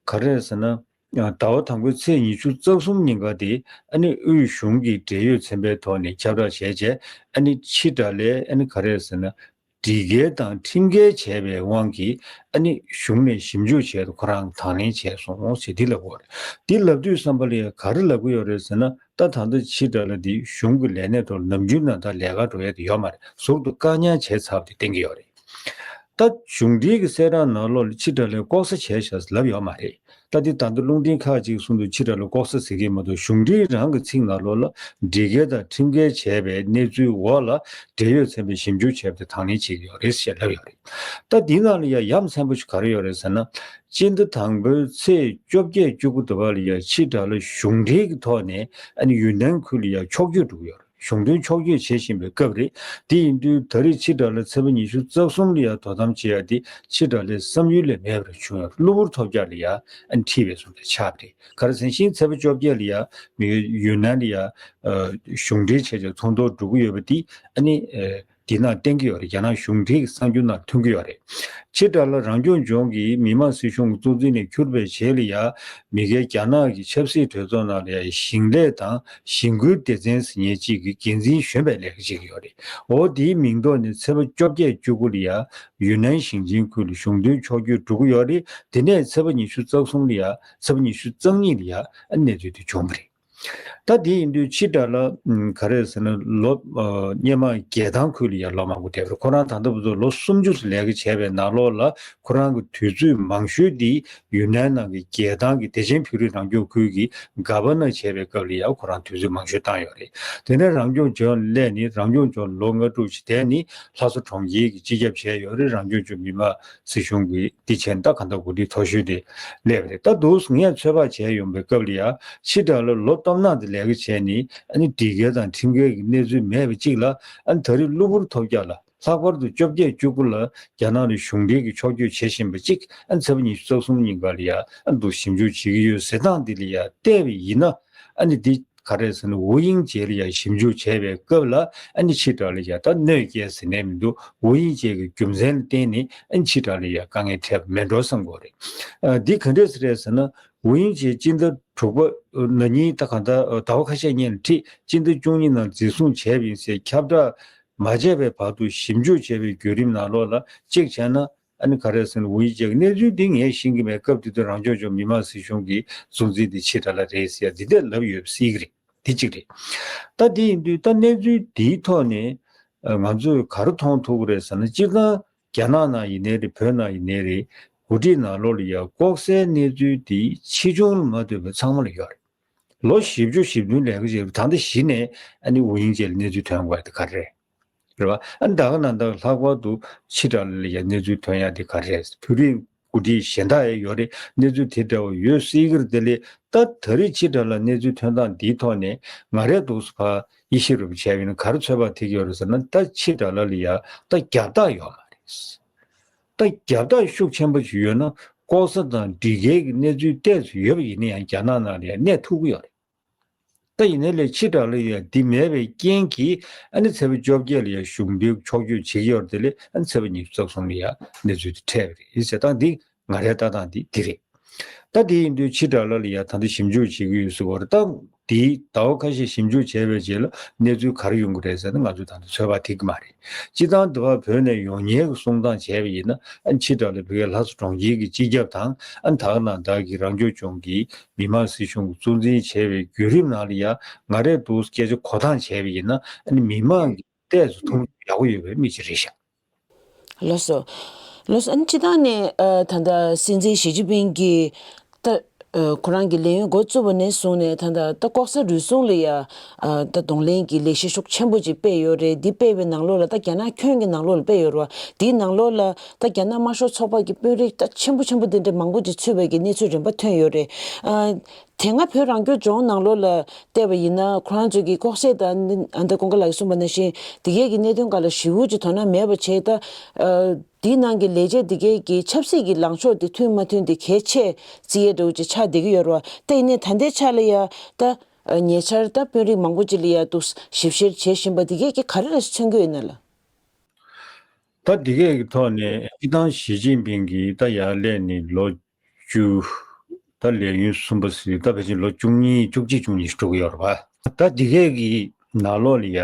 ག་རེ་རེད་ཟེར་ན། ཟླ་བ་དང་པོའི་ཚེས་ཉི་ཤུ་རྩ་གསུམ་ཉིན་ཀ་དེ་ཨ་ནི་དབུས་གཞུང་གི་འབྲེལ་ཡོད་ཚན་པའི་ཐོག་ནས་ཁྱབ་བསྒྲགས་བྱས་རྗེས། ཨ་ནི་ཕྱི་དགྲ་ལྷས་ཨ་ནི་ག་རེ་རེད་ཟེར་ན། སྒྲིག་འགལ་དང་ཁྲིམས་འགལ་བྱས་པའི་དབང་གིས་ཨ་ནི་གཞུང་ནས་ཞིབ་འཇུག་བྱས་ཏེ་ཁོ་རང་དང་ལེན་བྱས་སོང་ཞེས་འདི་ལབ་ཀྱི་ཡོད་རེད། འདི་ལབ་དུས་ཙམ་པ་ལ་ཡང་ག་རེ་ལབ་ཀྱི་ཡོད་རེད་ཟེར་ན། ད་ད་ལྟ་ཕྱི་དགྲ་ལྷ་འདི་གཞུང་གི་ལས་སྣེ་ཐོག་ལ་ནམ་རྒྱུན་ནང་ལྟར་ལས་ཀ་འགྲོ་ཡ་དེ་ཡོད་མ་རེད། ཟུར་དུ་བཀག་ཉར་བྱས་ཚར་བ་དེ་བསྟན་གྱི་ཡོད་རེད། ད་གཞུང་འབྲེལ་གྱི་གསལ་བསྒྲགས་ནང་ལོགས་ལ་ཕྱི་དགྲ་ལྷས་ལྐོག་ཟ་བྱས་ཤག་ལབ་ཡོད་མ་རེད། ད་འདི་ད་ལྟ་རླུང་འཕྲིན་ཁག་ཅིག་གསུང་དུས་ཕྱི་དགྲ་ལྷ་ལྐོག་ཟ་ཟེར་གྱི་མ་གཏོགས། གཞུང་འབྲེལ་རང་གི་ཚིག་ནང་ལོགས་ལ་སྒྲིག་འགལ་དང་ཁྲིམས་འགལ་བྱས་པའི་གནས་ཚུལ་འོག་ལ་འབྲེལ་ཡོད་ཚན་པས་ཞིབ་འཇུག་བྱས་ཏེ་དང་ལེན་བྱེད་ཀྱི་ཡོད་རེད་ཞེས་ལབ་ཡོད་རེད། ད་འདི་ནང་ལ་ཡང་ཡ་མཚན་པོ་ཞིག་ག་རེ་ཡོད་རེད་ཟེར་ན། སྤྱི་ཟླ་དང་པོའི་ཚེས་བཅོ་བརྒྱད་བཅུ་དགུ་དུ་བ་ལ་ཡང་ཕྱི་དགྲ་ལྷ་གཞུང་འབྲེལ་གྱི་ཐོག་ནས་ཨ་ནི་ཡུན་ནན་ཁུལ་ལ་ཡང་ཕྱོགས་བསྐྱོད་འགྲོ་གི་ཡོད་རེད། གཞུང་དོན་ཕྱོགས་བསྐྱོད་བྱེད་བཞིན་པའི་སྐབས་རེད། དེ་ཡིན་དུས་ད་རེས་ཕྱི་དགྲ་ལྷ་ཚེས་པ་ཉི་ཤུ་རྩ་གསུམ་ལ་ཡང་དོ་དམ་བྱེད་ཡ་དེ་ཕྱི་དགྲ་ལྷའི་བསམ་ཡུལ་ལས་མེད་པར་བྱུང་ཡོད། གློ་བུར་ཐོལ་རྒྱག་ལ་ཡང་ཨ་ནི་ཁྲིད་པའི་བཟོ་འདྲ་ཆགས་པ་རེད། ག་རེ་ཟེར་ན་ཕྱི་ཚེས་པ་བཅོ་བརྒྱད་ལ་ཡང་མི་ཡུལ་ཡུན་ནན་ལ་ཡང་གཞུང་འབྲེལ་བྱས་ཏེ་ཚོགས་འདུར་འགྲོ་གི་ཡོད་པ་དེ་ཨ་ནི། འདི་ནང་བསྟན་གྱི་ཡོད་རེད། རྒྱ་ནག་གཞུང་འབྲེལ་གྱི་གསར་འགྱུར་ནང་ཐོན་གྱི་ཡོད་རེད། ཕྱི་དགྲ་ལྷ་རང་སྐྱོང་ལྗོངས་ཀྱི་མི་དམངས་སྲིད་གཞུང་གི་གཙོ་འཛིན་ནས་གྱུར་པའི་རྗེས་ལ་ཡང་མི་སྒེར་རྒྱ་ནག་གི་ཆབ་སྲིད་གྲོས་ཚོགས་ནང་ལ་ཡང་ཞིང་ལས་དང་ཞིང་ཁུལ་སྡེ་ཚན་ཟེར་མཁན་གཅིག་གི་འགན་འཛིན་གཞོན་པའི་ལས་ཀ་བྱེད་ཀྱི་ཡོད་རེད། འོ་དེའི་མིང་ཐོག་ནས་ཚེས་པ་བཅོ་བརྒྱད་བཅུ་དགུ་ལ་ཡང་ཡུན་ནན་ཞིང་ཆེན་ཁུལ་ལ་གཞུང་དོན་ཕྱོགས་བསྐྱོད་འགྲོ་གི་ཡོད་རེད། དེ་ནས་ཚེས་པ་ཉི་ཤུ་རྩ་གསུམ་ལ་ཡང་ཚེས་པ་ཉི་ཤུ་རྩ་གཉིས་ལ་ཡང་གནས་ཚུལ་དེ་བྱུང་བ་རེད། ད་དེ་ཡིན་དུས་ཕྱི་དགྲ་ལྷ་ག་རེ་ཟེར་ན། ལོ་སྔོན་མ་རྒྱལ་ཐང་ཁུལ་ལ་ཡང་ལོ་མང་པོ་བསྡད་པ་རེད། ཁོ་རང་ད་ལྟ་བར་དུ་ལོ་སུམ་ཅུ་ཙམ་ལས་ཀ་བྱས་པའི་ནང་ལོགས་ལ་ཁོ་རང་གི་དུས་ཚོད་མང་ཤོས་དེ་ཡུན་ནན་ནང་གི་རྒྱལ་ཐང་གི་བདེ་ཆེན་བོད་རིགས་རང་སྐྱོང་ཁུལ་གྱི་ག་བ་ན་བྱས་པའི་སྐབས་ལ་ཡང་ཁོ་རང་དུས་ཚོད་མང་ཤོས་བཏང་ཡོད་རེད། དེ་ནས་རང་སྐྱོང་ལྗོངས་སླེབས་ནས་རང་སྐྱོང་ལྗོངས་ལོ་ལྔ་དྲུག་ཅིག་བསྡད་ནས་ལྷ་ས་གྲོང་ཁྱེར་གྱི་སྤྱི་ཁྱབ་བྱས་ཡོད་རེད། རང་སྐྱོང་ལྗོངས་མི་དམངས་སྲིད་གཞུང་གི་འདི་བྱས་ནས་ད་གང་ལྟར་འགོ་ཁྲིད་མཐོ་ཤོས་དེ་སླེབས་པ་རེད། ད་འདུག་སེ་ངས་ཚོད་དཔག་བྱས་ཡོང་པའི་སྐབས་ལ་ཡང་ཕྱི་དགྲ་ལྷ་ལོ་སྟོབས་ན་དེ་ལས་ཀ་བྱས་ནས་ཨ་ནི་སྒྲིག་འགལ་དང་ཁྲིམས་འགལ་གྱི་གནས་ཚུལ་མེད་པ་གཅིག་ལ། ཨ་ནི་ད་རེས་གློ་བུར་ཐོལ་རྒྱག་ལ་ལྷག་པར་དུ་བཅོ་བརྒྱད་བཅུ་དགུ་ལ་རྒྱ་ནག་ནས་གཞུང་འབྲེལ་གྱི་ཕྱོགས་བསྐྱོད་བྱེད་བཞིན་པ་གཅིག་ཨ་ནི་ཚེས་པ་ཉི་ཤུ་རྩ་གསུམ་ཉིན་ཀ་ལ་ཡང་ཨ་ནི་འདུག་ཞིབ་འཇུག་བྱེད་ཀྱི་ཡོད་ཟེར་སྟངས་འདི་ལ་ཡང་བལྟས་པ་ཡིན་ན། ཨ་ནི་འདི་ག་རེ་ཟེར་ན། ཝུ་དབྱིང་ཇེ་ལ་ཡང་ཞིབ་འཇུག་བྱས་པའི་སྐབས་ལ་ཨ་ནི་ཕྱི་དགྲ་ལྷ་ཡང་ད་གནོད་སྐྱེལ་ཟེར་ནས་མི་འདུག་ཝུ་དབྱིང་ཇེ་གི་རྒྱུ་མཚན་ལ་བརྟེན་ནས་ཨ་ནི་ཕྱི་དགྲ་ལྷ་ཡང་དཀའ་ངལ་འཕྲད་པ་མེད་འགྲོ་བསམ་གྱི་ཡོད་རེད། ཨ་འདི་ག་འདྲས་སེ་རེད་ཟེར་ན། ཝུ་དབྱིང་ཇེ་སྤྱི་ཟླ་དྲུག་པ་ན་ནིང་ད་གང་ལྟར་ཟླ་བ་ཁ་ཤས་སྔོན་ལ་ཁྲིད། སྤྱི་ཟླ་བཅུ་གཉིས་ནང་འཛིན་བཟུང་བྱས་པ་ཡིན་ཟེར་ཁྱབ་བསྒྲགས་མ་བྱས་པའི་བར་དུ་ཞིབ་འཇུག་བྱས་པའི་བརྒྱུད་རིམ་ནང་ལོགས་ལ་གཅིག་བྱས་ན། ཨ་ནི་ག་རེ་ཟེར་ན། ཝུ་དབྱིང་ཇེ་གི་གནས་ཚུལ་འདི་ངས་ཤེས་ཀྱི་མེད། སྐབས་དེ་དུས་རང་སྐྱོང་ལྗོངས་མི་དམངས་སྲིད་གཞུང་གི་གཙོ་འཛིན་དེ་ཕྱི་དགྲ་ལྷ་རེད་ཟེར་ཡ་འདི་འདྲ་ལབ་ཡོད་པ་སྲིད་ཀྱི་རེད། དེ་གཅིག་རེད། ད་དེ་ཡིན་དུས་ད་གནས་ཚུལ་འདིའི་ཐོག་ནས་ཨ་ང་ཚོས་ག་རེ་མཐོང་ཐུབ་ཀྱི་རེད་ཟེར་ན། སྤྱིར་བཏང་རྒྱ་ནག་ནང་ཡིན་ནའི་རེད། བོད་ནང་ཡིན་ནའི་རེད། འགོ་ཁྲིད་ནང་ལོགས་ལ་ཡ་ལྐོག་ཟའི་གནས་ཚུལ་འདི་ཕྱིས་འབྱུང་ལ་མ་ལྟོས་པའི་ཚང་མ་ལ་ཡོད་རེད། ལོ་བཞི་བཅུ་ཞེ་བདུན་ལས་ཀ་བྱས་པ་ད་ལྟ་གཞི་ནས་ཨ་ནི་ཝུ་དབྱིང་ཇེ་ལ་གནས་ཚུལ་ཐོན་དགོས་ཡ་དེ་ག་རེ་རེད། རེད་བ། ཨ་ནི་ད་ག་ནང་ལྟར་ལྷག་པར་དུ་ཕྱི་དགྲ་ལྷ་ལ་ཡ་གནས་ཚུལ་ཐོན་ཡ་དེ་ག་རེ་རེད། བོད་རིགས་འགོ་ཁྲིད་གཞན་དག་ཡང་ཡོད་རེད། གནས་ཚུལ་དེ་འདྲ་བ་ཡོད་སྲིད་ཀྱི་རེད། དེ་ལས་ད་ད་རེས་ཕྱི་དགྲ་ལྷ་གནས་ཚུལ་ཐོན་སྟངས་འདིའི་ཐོག་ནས་ང་རས་འདུག་སེ་ཕར་དབྱེ་ཞིབ་རུ་བྱས་པ་ཡིན་ན་ག་རེ་ཚོད་དཔག་ཐེབས་ཀྱི་ཡོད་རེད་ཟེར་ན། ད་ཕྱི་དགྲ་ལྷ་ལ་ཡ་ད་རྒྱབ་རྟགས་ཡོད་མ་རེད། ད་རྒྱབ་རྟགས་ཤུགས་ཆེན་པོ་ཞིག་ཡོད་ན། ལྐོག་ཟ་དང་སྒྲིག་འགལ་གྱི་གནས་ཚུལ་ཏོག་ཙམ་ཡོད་པ་ཡིན་ན་ཡང་རྒྱ་ནག་ནང་ལ་ཡང་གནས་ཐུབ་ཀྱི་ཡོད་རེད། ད་ཡིན་ནའི་ལས་ཕྱི་དགྲ་ལྷ་ཡང་འདི་མེད་པའི་རྐྱེན་གྱིས་ཨ་ནི་ཚེས་པ་བཅོ་བརྒྱད་ལ་ཡང་གཞུང་འབྲེལ་ཕྱོགས་བསྐྱོད་བྱེད་ཀྱི་ཡོད་རེད། དེ་ལས་ཨ་ནི་ཚེས་པ་ཉི་ཤུ་རྩ་གསུམ་ལ་ཡང་གནས་ཚུལ་དེ་འཕྲད་པ་རེད་ཟེར་སྟངས་འདི་ང་རའི་ལྟ་སྟངས་འདི་འདི་རེད། ད་དེ་ཡིན་དུས་ཕྱི་དགྲ་ལྷ་ལ་ཡང་ད་ལྟ་ཞིབ་འཇུག་བྱེད་ཀྱི་ཡོད་ཟེར་བ་རེད། ད་དེའི་ཟླ་བ་ཁ་ཤས་ཞིབ་འཇུག་བྱས་པའི་རྗེས་ལ་གནས་ཚུལ་ག་རེ་ཡོང་གི་རེད་ཟེར་ན། ང་ཚོས་ད་ལྟ་ཚོད་དཔག་ཐེབས་ཀྱི་མ་རེད། སྤྱིར་བཏང་དུ་བ་བོད་ནས་ཡོང་མཁན་གྱི་གསུང་སྟངས་བྱས་པ་ཡིན་ན། ཨ་ནི་ཕྱི་དགྲ་ལྷ་བོད་ལྷ་ས་གྲོང་ཁྱེར་གྱི་སྤྱི་ཁྱབ་དང་། ཨ་ནི་ད་ག་ནང་བདག་གི་རང་སྐྱོང་ལྗོངས་ཀྱི་མི་དམངས་སྲིད་གཞུང་གི་གཙོ་འཛིན་བྱས་པའི་བརྒྱུད་རིམ་ནང་ལ་ཡང་ང་རས་འདུག་སྐད་ཆ་གོ་སྟངས་བྱས་པ་ཡིན་ན། ཨ་ནི་མི་མང་གི་ཏོག་ཙམ་མཐོང་ཆུང་ཡག་པོ་ཡོད་པའི་མི་ཅིག་རེད་ཤག་ལགས་སོ། ལགས་སོ། ཨ་ནི་སྤྱིར་བཏང་ནས་ཨ་ད་ལྟ་སྲིད་འཛིན་ཞི་ཅིན་ཕིང་གིས་ད་ཨ་ཁོ་རང་གི་ལས་ཡུན་འགོ་བཙུགས་པ་ནས་བཟུང་ནས་ད་ལྟ་ད་ལྐོག་ཟ་རུལ་སུངས་ལ་ཡ་ཨ་ད་གདོང་ལེན་གྱི་ལས་གཞི་ཤུགས་ཆེན་པོ་ཅིག་སྤེལ་ཡོད་རེད། འདི་སྤེལ་བའི་ནང་ལོགས་ལ་ད་རྒྱ་ནག་ཁྱོན་གྱི་ནང་ལོགས་ལ་སྤེལ་ཡོད་རེད་བ། འདིའི་ནང་ལོགས་ལ་ད་རྒྱ་ནག་དམར་ཤོག་ཚོགས་པ་གི་དཔོན་རིགས་ད་ཆེན་པོ་ཆེན་པོ་དེ་འདྲ་མང་པོ་ཅིག་ཚུད་པའི་གི་གནས་ཚུལ་རིམ་པ་ཐོན་ཡོད་རེད། ཨ་ དེ་སྔ་བོད་རང་སྐྱོང་ལྗོངས་ནང་ལོགས་ལ་བལྟས་པ་ཡིན་ན། ཁོ་རང་ཚོས་ཀྱི་ལྐོག་ཟ་དང་ཨ་ནི་ཨ་མདའ་ཀུན་དགའ་ལགས་ཀྱིས་གསུངས་པ་ནང་བཞིན་དེ་གས་ཀྱི་གནད་དོན་སྒང་ལ་ཞེ་པོ་ཅིག་དོ་སྣང་མེད་པ་བྱས། ད་ཨ་དེའི་ནང་གི་ལས་བྱེད་དེ་གས་ཀྱི་ཆབ་སྲིད་ཀྱི་ལངས་ཕྱོགས་དེ་མཐུན་མ་མཐུན་དེ་གལ་ཆེ་བརྩི་ཡས་འདྲ་བོ་ཅིག་ཆགས་བསྡད་ཀྱི་ཡོད་རེད་བ། ད་ཡིན་ནའི་ད་ལྟའི་ཆ་ལ་ཡ་ད་ཨ་ཉེ་ཆར་ད་དཔོན་རིགས་མང་པོ་ཅིག་ལ་ཡ་འདུག་ཞིབ་བཤེར་བྱེད་བཞིན་པ་དེ་གས་ཀྱིས་ག་རེ་ལ་མཚོན་གྱི་ཡོད་ན་ལགས། ད་འདི་གས་ཀྱི་ཐོག་ནས་སྤྱིར་བཏང་ཞི་ཅིན་ཕིང་གིས་ད་ཡར་སླེབས་ནས་ལོ་བཅུ། ད་ལས་ཡུན་གསུམ་པ་ཟེར། ད་ཕལ་ཆེར་ལོ་བཅུ་གཉིས་བཅུ་གཅིག་བཅུ་གཉིས་ཤིག་འགྲོ་གི་ཡོད་རེད་པ། ད་འདི་གས་ཀྱི་ནང་ལོགས་ལ་ཡ་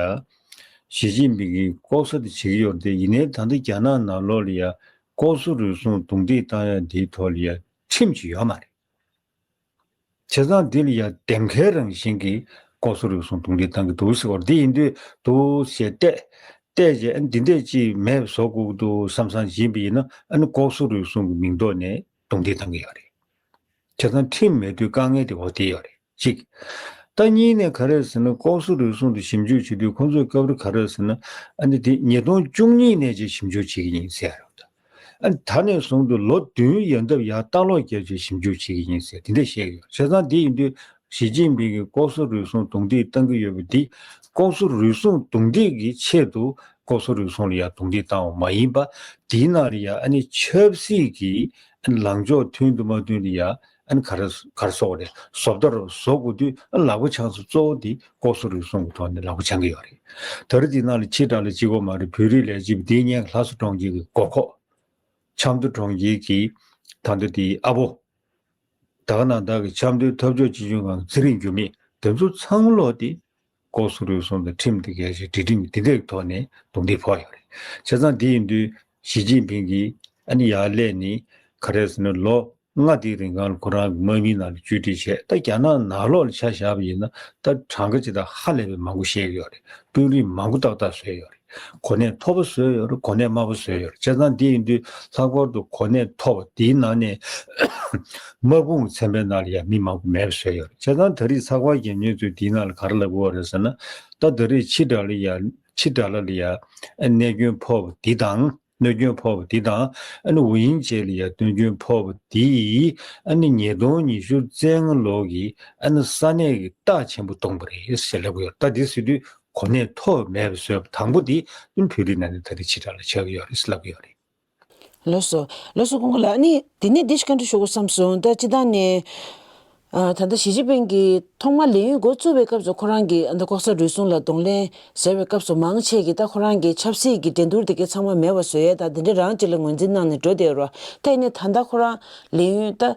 ཞི་ཅིན་ཕིང་གིས་ལྐོག་ཟ་དེ་བྱེད་ཀྱི་ཡོད་རེད་དེ། ཡིན་ནའི་ད་ལྟ་རྒྱ་ནག་ནང་ལོགས་ལ་ཡ་ལྐོག་ཟ་རུལ་སུངས་རྡུང་རྡེག་བཏང་ཡ་འདིའི་ཐོག་ལ་ཡ་ཁྲིམས་ཅིག་ཡོད་མ་རེད། བྱས་ཙང་འདི་ལ་ཡ་འདེམས་ཁའི་རང་བཞིན་གྱི་ལྐོག་ཟ་རུལ་སུངས་རྡུང་རྡེག་བཏང་གི་འདུག་ཟེར་བ་འདི་ཡིན་དུས། འདུག་ཟེར་བལྟས། བལྟས་རྗེས་ཨ་ནི་འདི་འདྲས་ཅིག་མེད་པ་བཟོ་དགོས་ཀྱི་འདུག་བསམ་བསམ་བྱེད་པ་ཡིན་ན། ཨ་ནི་ལྐོག་ཟ་རུལ་སུངས་ཀྱི་མིང་ཐོག་ནས་རྡུང་རྡེག་བཏང་གི་ཡོད་རེད། བྱས་ཙང་ཁྲིམས་མེད་དུས་དཀའ་ངལ་དེ་འོ་དེ་ཡོད་རེད། གཅིག་ད་གཉིས་ནས་ག་རེ་ཟེར་ན། ལྐོག་ཟ་རུལ་སུངས་དེ་ཞིབ་འཇུག་བྱེད་དུས་ཁོང་ཚོས་སྐབས་རེ་ག་རེ་ཟེར་ན། ཨ་ནི་དེ་ཉིས་སྟོང་བཅུ་གཉིས་ནས་ཅིག་ཞིབ་འཇུག་བྱེད་ཀྱི་ཡིན་ཟེར་ཡ་རེད། ཨ་ནི་ད་ནས་བཟུང་དུ་ལོ་བདུན་ཡན་འདབ་ཡར་ལྟག་ལོག་བརྒྱབ་བྱས་ཞིབ་འཇུག་བྱེད་ཀྱི་ཡིན་ཟེར་དེ་འདྲ་བཤད་ཀྱི་ཡོད། བྱས་ཙང་དེ་ཡིན་དུས་ཞི་ཅིན་ཕིང་གིས་ལྐོག་ཟ་རུལ་སུངས་རྡུང་རྡེག་བཏང་གི་ཡོད་པ་འདི། ལྐོག་ཟ་རུལ་སུངས་རྡུང་རྡེག་གི་ཆེད་དུ་ལྐོག་ཟ་རུལ་སུངས་ལ་ཡ་རྡུང་རྡེག་བཏང་བ་མ་ཡིན་པ། དེའི་ནང་ལ་ཡ་ཨ་ནི་ཆབ་སྲིད་ཀྱི་ལངས་ཕྱོགས་མཐུན་དང་མ་མཐུན་ལ་ཡ་ཨ་ནི་ག་རེ་ག་རེ་ཟེར་དགོས་རེད། བཟོ་ལྟ་རུ་བཟོ་དགོས་དུས་ཨ་ལག་པ་འཆང་ས་གཙོ་བོ་དེ་ལྐོག་ཟ་རུལ་སུངས་ཀྱི་ཐོག་ནས་ལག་པ་འཆང་གི་ཡོད་རེད། ད་རེས་དེའི་ནང་ལ་ཕྱི་དྲགས་ལ་གཅིག་པོ་མ་རེད། བོད་རིགས་ལས་བྱེད་པ་དེའི་སྔོན་ལྷ་ས་གྲོང་ཁྱེར་གྱི་མགོ་ཁོག་ཆབ་མདོ་གྲོང་ཁྱེར་གྱི་ད་ལྟ་དེའི་ཨ་བོ། ད་ག་ནང་བདག་གི་ཆབ་མདོའི་འཐབ་ཕྱོགས་སྤྱི་ཁྱབ་ཁང་གི་ཚེ་རིང་འགྱུར་མེད། དེ་ཚོ་ཚང་ལོག་དེ་ལྐོག་ཟ་རུལ་སུངས་དང་ཁྲིམས་དེ་གལ་ཆེ་དྲི་ཁྲིམས་དེ་འདྲའི་ཐོག་ནས་རྡུང་རྡེག་ཕོག་ཡོད་རེད། བྱས་ཙང་དེ་ཡིན་དུས་ཞི་ཅིན་ཕིང་གིས་ཨ་ནི་ཡར་སླེབས་ནས་ག་རེ་ཟེར་ན། ལོ་ལྔ་དེའི་རིང་གང་ལ་ཁོ་རང་གི་དམག་མིའི་ནང་ལ་བཅོས་སྒྲིག་བྱས། ད་རྒྱ་ནག་ནང་ལོགས་ལ་ཆ་བཞག་པ་ཡིན་ན་ད་གྲངས་ཀ་ཇི་ལྟར་ཧ་ལས་པའི་མང་པོ་བཤད་ཡོད་རེད། དཔོན་རིགས་མང་པོ་ཏག་ཏག་བཟོས་ཡོད་རེད། གོ་གནས་མཐོ་པོ་བཟོས་ཡོད་རེད། གོ་གནས་དམའ་པོ་བཟོས་ཡོད་རེད། བྱས་ཙང་འདི་ཡིན་དུས་ལྷག་པར་དུ་གོ་གནས་མཐོ་བ་འདིའི་ནང་ནས་དམག་དཔུང་གི་ཚན་པའི་ནང་ལ་ཡང་མི་མང་པོ་མེད་པ་བཟོས་ཡོད་རེད། བྱས་ཙང་ད་རེས་ཚགས་པར་རྒྱག་མཁན་ཚོས་འདིའི་ནང་ལ་ག་རེ་ལབ་ཀྱི་ཡོད་རེད་ཟེར་ན། ད་ད་རེས་ཕྱི་དྲགས་ལ་ཡ་ཕྱི་དྲགས་ལ་ལ་ཡ་གནོད་སྐྱོན་ཕོག་པ་འདི་དང་། གནོད་སྐྱོན་ཕོག་པ་འདི་དང་། ཨ་ནི་ཝུ་དབྱིང་ཇེ་ལ་ཡ་གནོད་སྐྱོན་ཕོག་པ་འདི་ཡིས་ཨ་ནི་ཉིས་སྟོང་ཉི་ཤུ་རྩ་ལྔ་ལོ་གི་ཨ་ནི་ས་གནས་ཀྱི་རྟགས་ཆེན་པོ་སྟོང་པ་རེད་ཟེར་ལབ་ཀྱི་ཡོད། ད་འདི་ཟེར་དུས་གོ་གནས་མཐོ་བ་མེད་པ་བཟོས་པ་དང་པོ་དེ་བོད་རིགས་ནང་ནས་ད་རེས་ཕྱི་དྲགས་ལ་ཆགས་ཀྱི་ཡོད་རེད་ཟེར་ལབ་ཀྱི་ཡོད་རེད། ལགས་སོ། ལགས་སོ། ཀུན་དགའ་ལགས། ཨ་ནི་དེ་ནས་འདི་ཞིག་བཀའ་འདྲི་ཞུ་དགོས་བསམ་སོང་། ད་སྤྱིར་བཏང་ནས་ཨ་ད་ལྟ་ཞི་ཅིན་ཕིང་གིས་ཐོག་མར་ལས་ཡུན་འགོ་བཙུགས་པའི་སྐབས་སུ་ཁོ་རང་གིས་ཨ་ད་ལྐོག་ཟ་རུལ་སུངས་ལ་གདོང་ལེན་ཟེར་བའི་སྐབས་སུ་མང་ཆེ་གིས་ད་ཁོ་རང་གིས་ཆབ་སྲིད་ཀྱི་འགྲན་བསྡུར་དེ་གའི་ཚང་མ་མེད་པ་བཟོ་ཡས་ད་དེ་འདྲ་རང་ཅིག་ལ་ངོས་འཛིན་གནང་ནས་འགྲོ་བསྡད་ཡོད་རེད། ད་ཡིན་ནའི་ད་ལྟ་ཁོ་རང་ལས་ཡུན་ད།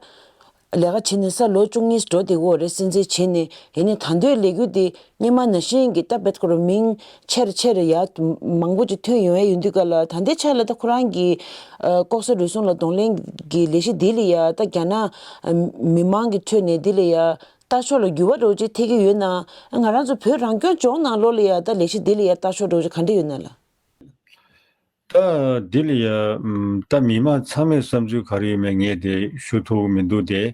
ལས་ཀ་བྱེད་ནས་ས་ལོ་བཅུ་གཉིས་འགྲོ་བསྡད་ཡོད་རེད། སྲིད་འཛིན་བྱས་ནས། ཡིན་ནའི་ད་དུང་ལས་འགུལ་འདི་སྔོན་མ་ནང་བཞིན་གྱི་ད་བེད་ཁོ་རང་མིང་ཆེར་ཆེར་ཡར་མང་པོ་ཅིག་ཐོན་ཡོང་ཡ་ཡོང་དུས་ག་ལ། ད་ལྟའི་ཆ་ལ་ད་ཁོ་རང་གིས་ཨ་ལྐོག་ཟ་རུལ་སུངས་ལ་གདོང་ལེན་གྱི་ལས་གཞི་འདི་ལ་ཡ་ད་རྒྱ་ནག་ཨ་མི་མང་གི་ཁྲོད་ནས་འདི་ལ་ཡ་ལྟ་ཕྱོགས་ལ་འགྱུར་བ་འདྲ་བོ་ཅིག་ཐེབས་ཀྱི་ཡོད་ན། ང་རང་ཚོ་བོད་རང་སྐྱོང་ལྗོངས་ནང་ལོགས་ལ་ཡ་ད་ལས་གཞི་འདི་ལ་ཡ་ལྟ་ཕྱོགས་འདྲ་བོ་ཅིག་ག་འདྲ་ཡོད་ན་ལགས། ད་འདི་ལ་ཡ་ཨམ་ད་མི་མང་ཚང་མའི་བསམ་ཚུལ་ག་རེ་ཡོད་མེད་ངས་དེ་ཞུ་ཐུབ་ཀྱི་མི་འདུག་སྟེ།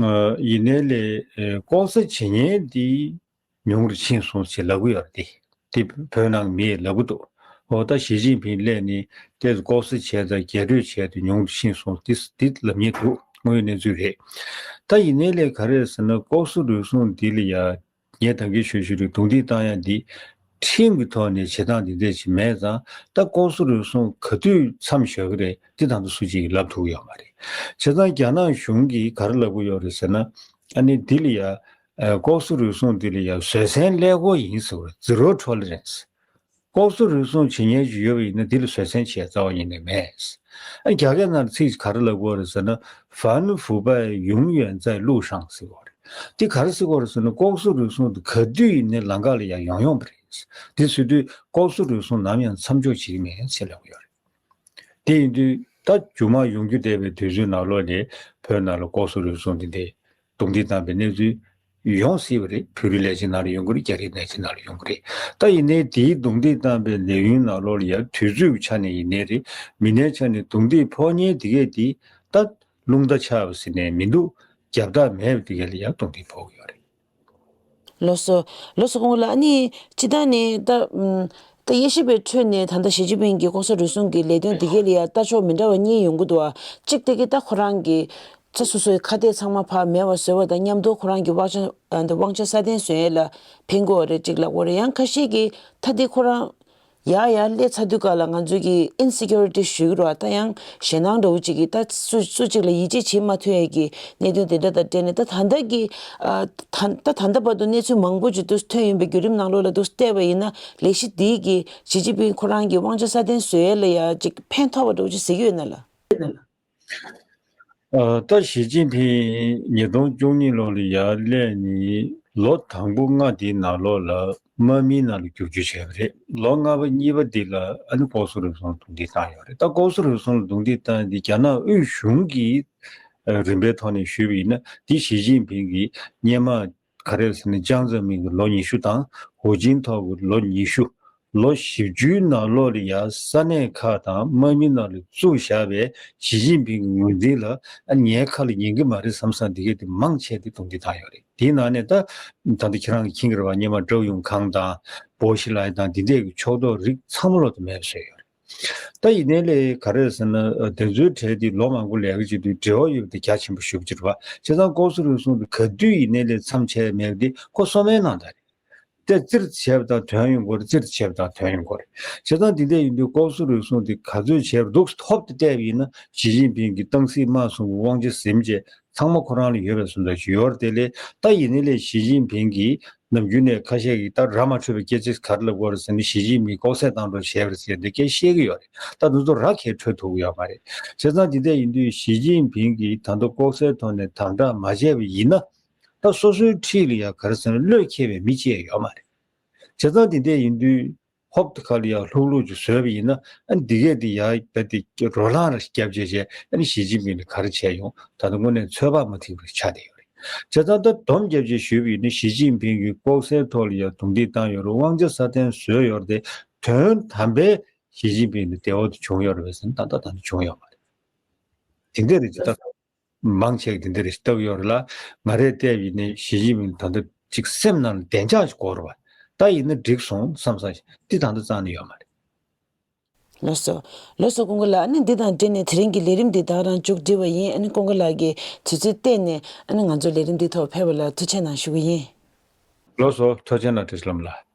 ཨ་ཡིན་ནའི་ལས་ཨེ་ལྐོག་ཟ་བྱེད་མཁན་འདི་ཉུང་རུ་ཕྱིན་སོང་ཞེས་ལབ་ཀྱི་ཡོད་རེད་དེ། དེ་བོད་ནང་མིས་ལབ་ཀྱི་འདུག་འོ་ད་ཞི་ཅིན་ཕིང་སླེབས་ནས་ཏོག་ཙམ་ལྐོག་ཟ་བྱས་དང་རྒྱས་སྤྲོས་བྱས་ཏེ་ཉུང་རུ་ཕྱིན་སོང་། དེ་དེ་ལབ་མཁན་འདུག་དངོས་ཡོད་གནས་ཚུལ་རེད། ད་ཡིན་ནའི་ལས་ག་རེ་ཟེར་ན། ལྐོག་ཟ་རུལ་སུངས་འདི་ལ་ཡ། ངས་ད་གིན་ཞུ་ཞུ་རེད། རྡུང་རྡེག་བཏང་ཡ་འདི་ཁྲིམས་ཀྱི་ཐོག་ནས་བྱེད་སྟངས་འདི་འདྲ་ཞིག་མེད་ཙང་། ད་ལྐོག་ཟ་རུལ་སུངས་ག་དུས་མཚམས་བཞག་གི་རེད། འདི་ད་དུང་སུ་གཅིག་གིས་ལབ་ཐུབ་ཀྱི་ཡོད་མ་རེད། བྱས་ཙང་རྒྱ་ནག་གཞུང་གིས་ག་རེ་ལབ་ཀྱི་ཡོད་རེད་ཟེར་ན། ཨ་ནི་འདི་ལ་ཡ་ཨ་ལྐོག་ཟ་རུལ་སུངས་འདི་ལ་ཡ་བཟོད་བསྲན་ཀླད་ཀོར་ཡིན་ཟེར་བ་རེད། Zero tolerance། ལྐོག་ཟ་རུལ་སུངས་བྱེད་མཁན་ཞིག་ཡོད་པ་ཡིན་ན་འདི་ལ་བཟོད་བསྲན་བྱེད་ཡ་རྩ་བ་ཉིད་ནས་མེད། ཨ་རྒྱ་སྐད་ནང་ལ་ཚིག་ག་རེ་ལབ་ཀྱི་ཡོད་རེད་ཟེར་ན། 反腐败永远在路上ཟེར་གྱི་ཡོད་རེད། འདི་ག་རེ་ཟེར་གྱི་ཡོད་རེད་ཟེར་ན། ལྐོག་ཟ་རུལ་སུངས་འདི་ག་དུས་ཡིན་ནའི་ལམ་ཁ་ལ་ཡང་ཡོང་ཡོང་བ་རེད། འདི་ཟེར་དུས་ལྐོག་ཟ་རུལ་སུངས་ནམ་ཡང་མཚམས་འཇོག་བྱེད་ཀྱི་མེད་ཅེས་ལབ་ཀྱི་ཡོད་རེད། དེ་ཡིན་དུས་ད་མཇུག་མ་ཡོང་རྒྱུ་བསྡད་པའི་དུས་ཚོད་ནང་ལོགས་ནས་བོད་ནང་ལ་ལྐོག་ཟ་རུལ་སུངས་འདི་འདྲའི་རྡུང་རྡེག་བཏང་བའི་གནས་ཚུལ་ཡོང་སྲིད་པ་རེད། བོད་རིགས་ལས་བྱེད་ནང་ལ་ཡོང་གི་རེད། རྒྱ་རིགས་ལས་བྱེད་ནང་ལ་ཡོང་གི་རེད། ད་ཡིན་ནའི་དེའི་རྡུང་རྡེག་བཏང་བའི་ལས་ཡུན་ནང་ལོགས་ལ་ཡང་དུས་ཚོད་ཀྱི་ཆ་ནས་ཡིན་ནའི་རེད། མི་སྣའི་ཆ་ནས་རྡུང་རྡེག་ཕོག་མཁན་དེ་གས་དེ་ད་རླུང་རྟ་ཆག་པ་ཟེར་ནས་མི་འདུག་རྒྱབ་རྟགས་མེད་པ་དེ་གས་ལ་ཡང་རྡུང་རྡེག་ཕོག་གི་ཡོད་རེད། ལགས་སོ། ལགས་སོ། ཀུན་དགའ་ལགས། ཨ་ནི་སྤྱིར་བཏང་ནས་ད་ཨམ་ད་དབྱེ་ཞིབ་པའི་ཁྲོད་ནས་ད་ལྟ་ཞི་ཅིན་ཕིང་གིས་ལྐོག་ཟ་རུལ་སུངས་ཀྱི་ལས་དོན་དེ་གས་ལ་ཡང་ལྟ་ཕྱོགས་མི་འདྲ་བ་གཉིས་ཡོང་གི་འདུག་ཨ། གཅིག་དེ་གས་ད་ཁོ་རང་གིས་ ཚེ་སོ་སོའི་ཁ་གཏད་ཚང་མ་ཕར་མེད་པ་བཟོ་བ་དང་མཉམ་དུ་ཁོ་རང་གི་དབང་ཆ་ཨ་དབང་ཆ་སྲ་བརྟན་བཟོ་ཡས་ལ་ཕན་གྱི་ཡོད་རེད་ཅིག་ལབ་ཀྱི་ཡོད་རེད། ཡང་ཁ་ཤས་ཀྱིས་ད་འདི་ཁོ་རང་ཡར་ཡར་སླེབས་ཚར་དུས་སྐབས་ལ་ང་ཚོས་ཀྱི་ཨིན་སི་ཀིའུ་རི་ཊི་ཞུ་གི་རེད་བ། ད་ཡང་ཞེད་སྣང་འདྲ་བོ་ཅིག་གིས་ད་སུ་སུ་གཅིག་ལ་ཡིད་ཆེས་བྱེད་མ་ཐུབ་ཡས་ཀྱི་གནད་དོན་དེ་འདྲ་དང་འབྲེལ་ནས། ད་ད་ལྟ་གི་ཨ་ད་ད་ད་ལྟ་བར་དུ་གནས་ཚུལ་མང་པོ་ཅིག་འདུག་ཐོན་ཡོང་པའི་བརྒྱུད་རིམ་ནང་ལོགས་ལ་འདུག་བལྟས་པ་ཡིན་ན། ལས་གཞི་འདིས་ཀྱི་ཞི་ཅིན་ཕིང་ཁོ་རང་གི་དབང་ཆ་སྲ་བརྟན་བཟོ་ཡས་ལ་ཡ་ཅིག་ཕན་ཐོགས་པ་འདྲ་བོ་ཅིག་གཟིགས་ཀྱི་ཡོད་ན་ལགས། ཨ། ད་ཞི་ཅིན་ཕིང་ཉིས་སྟོང་བཅུ་གཉིས་ལོ་ལ་ཡར་སླེབས་ནས་ལོ་དང་པོ་ལྔ་དེའི་ནང་ལོགས་ལ་དམག་མིའི་ནང་ལ་བསྒྱུར་བཅོས་བྱས་པ་རེད། ལོ་ལྔ་པ་གཉིས་པ་འདི་ལ་ཨ་ནི་ལྐོག་ཟ་རུལ་སུངས་ལ་རྡུང་རྡེག་བཏང་ཡོད་རེད། ད་ལྐོག་ཟ་རུལ་སུངས་ལ་རྡུང་རྡེག་བཏང་འདི་རྒྱ་ནག་དབུས་གཞུང་གི་ཨ་རིམ་པའི་ཐོག་ནས་ཞུས་པ་ཡིན་ན། འདི་ཞི་ཅིན་ཕིང་གིས་སྔོན་མ་ག་རེ་ཟེར་ན་ཅང་ཙེ་མིན་གྱི་ལོ་ཉི་ཤུ་དང་ཧུའུ་ཅིན་ཐའོ་གི་ལོ་ཉི་ཤུ། ལོ་བཞི་བཅུའི་ནང་ལོགས་ལ་ཡ་ས་གནས་ཁག་དང་དམག་མི་ནང་ལ་བཙུགས་བཞག་པའི་ཞི་ཅིན་ཕིང་གི་ངོས་འཛིན་ལ་ཨ་ངའི་ཁ་ལ་ཉན་གྱི་མ་རེད་བསམ་བསམ་འདི་གས་དེ་མང་ཆེ་དེ་རྡུང་རྡེག་བཏང་ཡོད་རེད། དེའི་ནང་ནས་ད་ད་ལྟ་ཁྱེད་རང་གིས་མཁྱེན་གྱི་རེད་བ། སྔོན་མ་ཀྲོའུ་ཡུང་ཁང་དང་པོ་ཤི་ལའེ་དང་འདི་འདྲས་ཀྱི་ཕྱོགས་གཏོགས་རིགས་ཚང་མ་ལོག་ཏུ་མེད་པ་བཟོས་ཡོད་རེད། ད་ཡིན་ནའི་ལས་ག་རེ་ཟེར་ན། དེ་ཚོའི་གྲས་དེ་ལོ་མང་པོ་ལས་ཀ་བྱེད་དུས་འབྲེལ་བ་ཡོད་པ་དེ་རྒྱ་ཆེན་པོ་ཞེ་པོ་ཅིག་རེད་བ། བྱས་ཙང་ལྐོག་ཟ་རུལ་སུངས་དེ་ག་དུས་ཡིན་ནའི་ལས་མཚམས་ཆད་མེད་པ་དེ་ཁོ་སོ་མའི་ནང་ད་རེད། དེ་ཙིར་བྱས་པ་དང་དོན་ཡོང་གི་རེད། ཙིར་བྱས་པ་དང་དོན་ཡོང་གི་རེད། བྱས་ཙང་འདི་འདྲ་ཡིན་དུས་ལྐོག་ཟ་རུལ་སུངས་དེ་ག་ཚོད་བྱས་པ་འདུག་ཧོབ་ཏེ་བལྟས་པ་ཡིན་ན། ཞི་ཅིན་ཕིང་གིས་ཏང་སྲིད་དམག་གསུམ་གྱི་དབང་ཆ་ཟིན་བྱས་ཚང་མ་ཁོ་རང་ལ་ཡོད་པའི་བཟོ་འདྲ་ཞིག་ཡོད་རེད། དེ་ལས་ད་ཡིན་ནའི་ལས་ཞི་ཅིན་ཕིང་གིས་ནམ་རྒྱུན་ནས་ཁ་ཤས་ཀྱིས་ད་ར་མ་འཕྲོད་པའི་སྐད་ཆ་ག་རེ་ལབ་ཀྱི་ཡོད་རེད་ཟེར་ན། ཞི་ཅིན་ཕིང་ལྐོག་ཟ་བཏང་འགྲོ་བྱས་པ་རེད་ཟེར་ཏེ་སྐད་བཤད་ཀྱི་ཡོད་རེད། ད་འདི་ཚོ་ར་གས་འཕྲོད་ཐུབ་ཀྱི་ཡོད་མ་རེད། བྱས་ཙང་འདི་འདྲ་ཡིན་དུས་ཞི་ཅིན་ཕིང་གིས་ད་ལྟ་ལྐོག་ཟའི་ཐོག་ནས་དམ་དྲག་མ་བྱས་པ་ཡིན་ན། ད་སོ་སོའི་འཁྲིས་ལ་ཡང་ག་རེ་ཟེར་ན་བློས་འཁེལ་བའི་མི་གཅིག་ཡང་ཡོད་མ་རེད། བྱས་ཙང་འདི་འདྲ་ཡིན་དུས་ཧོབ་ཏེ་ཁ་ལ་ཡང་ལྷུག་ལྷུག་ཅིག་བཟོས་པ་ཡིན་ན། ཨ་ནི་འདི་གས་འདི་ཡང་ད་འདི་རོ་ལངས་ར་བརྒྱབ་བྱས་བྱས། ཨ་ནི་ཞི་ཅིན་ཕིང་ལ་ག་རེ་བྱས་ཡོང་ད་ལྟ་དངོས་གནས་ཚོད་དཔག་མ་ཐིག་པ་ཆགས་བསྡད་ཡོད་རེད། བྱས་ཙང་ད་སྡོམ་རྒྱབ་བྱས་ཞུས་པ་ཡིན་ན། ཞི་ཅིན་ཕིང་གིས་ལྐོག་ཟའི་ཐོག་ལ་ཡང་རྡུང་རྡེག་བཏང་ཡོད་རེད། དབང་ཆ་སྲ་བརྟན་བཟོས་ཡོད་རེད་དེ། དོན་དམ་པའི་ཞི་ཅིན་ཕིང་ལ་བདེ་བ་དེ་བྱུང་ཡོད་རེད་པས་ཟེར་ན། ད་ལྟ་ད་ལྟ་བྱུང་ཡོད་མ་རེད། དེ་འདྲ་རེད་ཅེས་ད་མང་ཆེ་གིས་དེ་འདྲ་རེད་ཅེས་བརྟག་ཡོད་རེད་ལ། ང་རས་བལྟས་པ་ཡིན་ན་ཞི་ཅིན་ཕིང་ད་ལྟ་ཅིག་སེམས་ནང་ལ་བདེ་འཇགས་ཤིག་དགོས་རེད་བ། ད་ཡིན་ན་འགྲིག་སོང་བསམ་བསམ་ཞིག་འདི་ད་ལྟ་རྩ་ནས་ཡོད་མ་རེད། ལགས་སོ། ལགས་སོ་ཀུན་དགའ་ལགས། ཨ་ནི་འདི་དང་འབྲེལ་ནས་དེ་རིང་གི་ལས་རིམ་འདི་ད་ག་རང་མཇུག་སྒྲིལ་བ་ཡིན། ཨ་ནི་ཀུན་དགའ་ལགས་ཀྱིས་དུས་ཚོད་བཏོན་ནས་ཨ་ནི་ང་ཚོ་ལས་རིམ་འདིའི་ཐོག་ཕེབས་པ་ལ་ཐུགས་རྗེ་གནང་ཞུ་གི་ཡིན། ལགས་སོ། ཐུགས་རྗེ་གནང་བཀྲ་ཤིས་ལྷ་མོ་ལགས།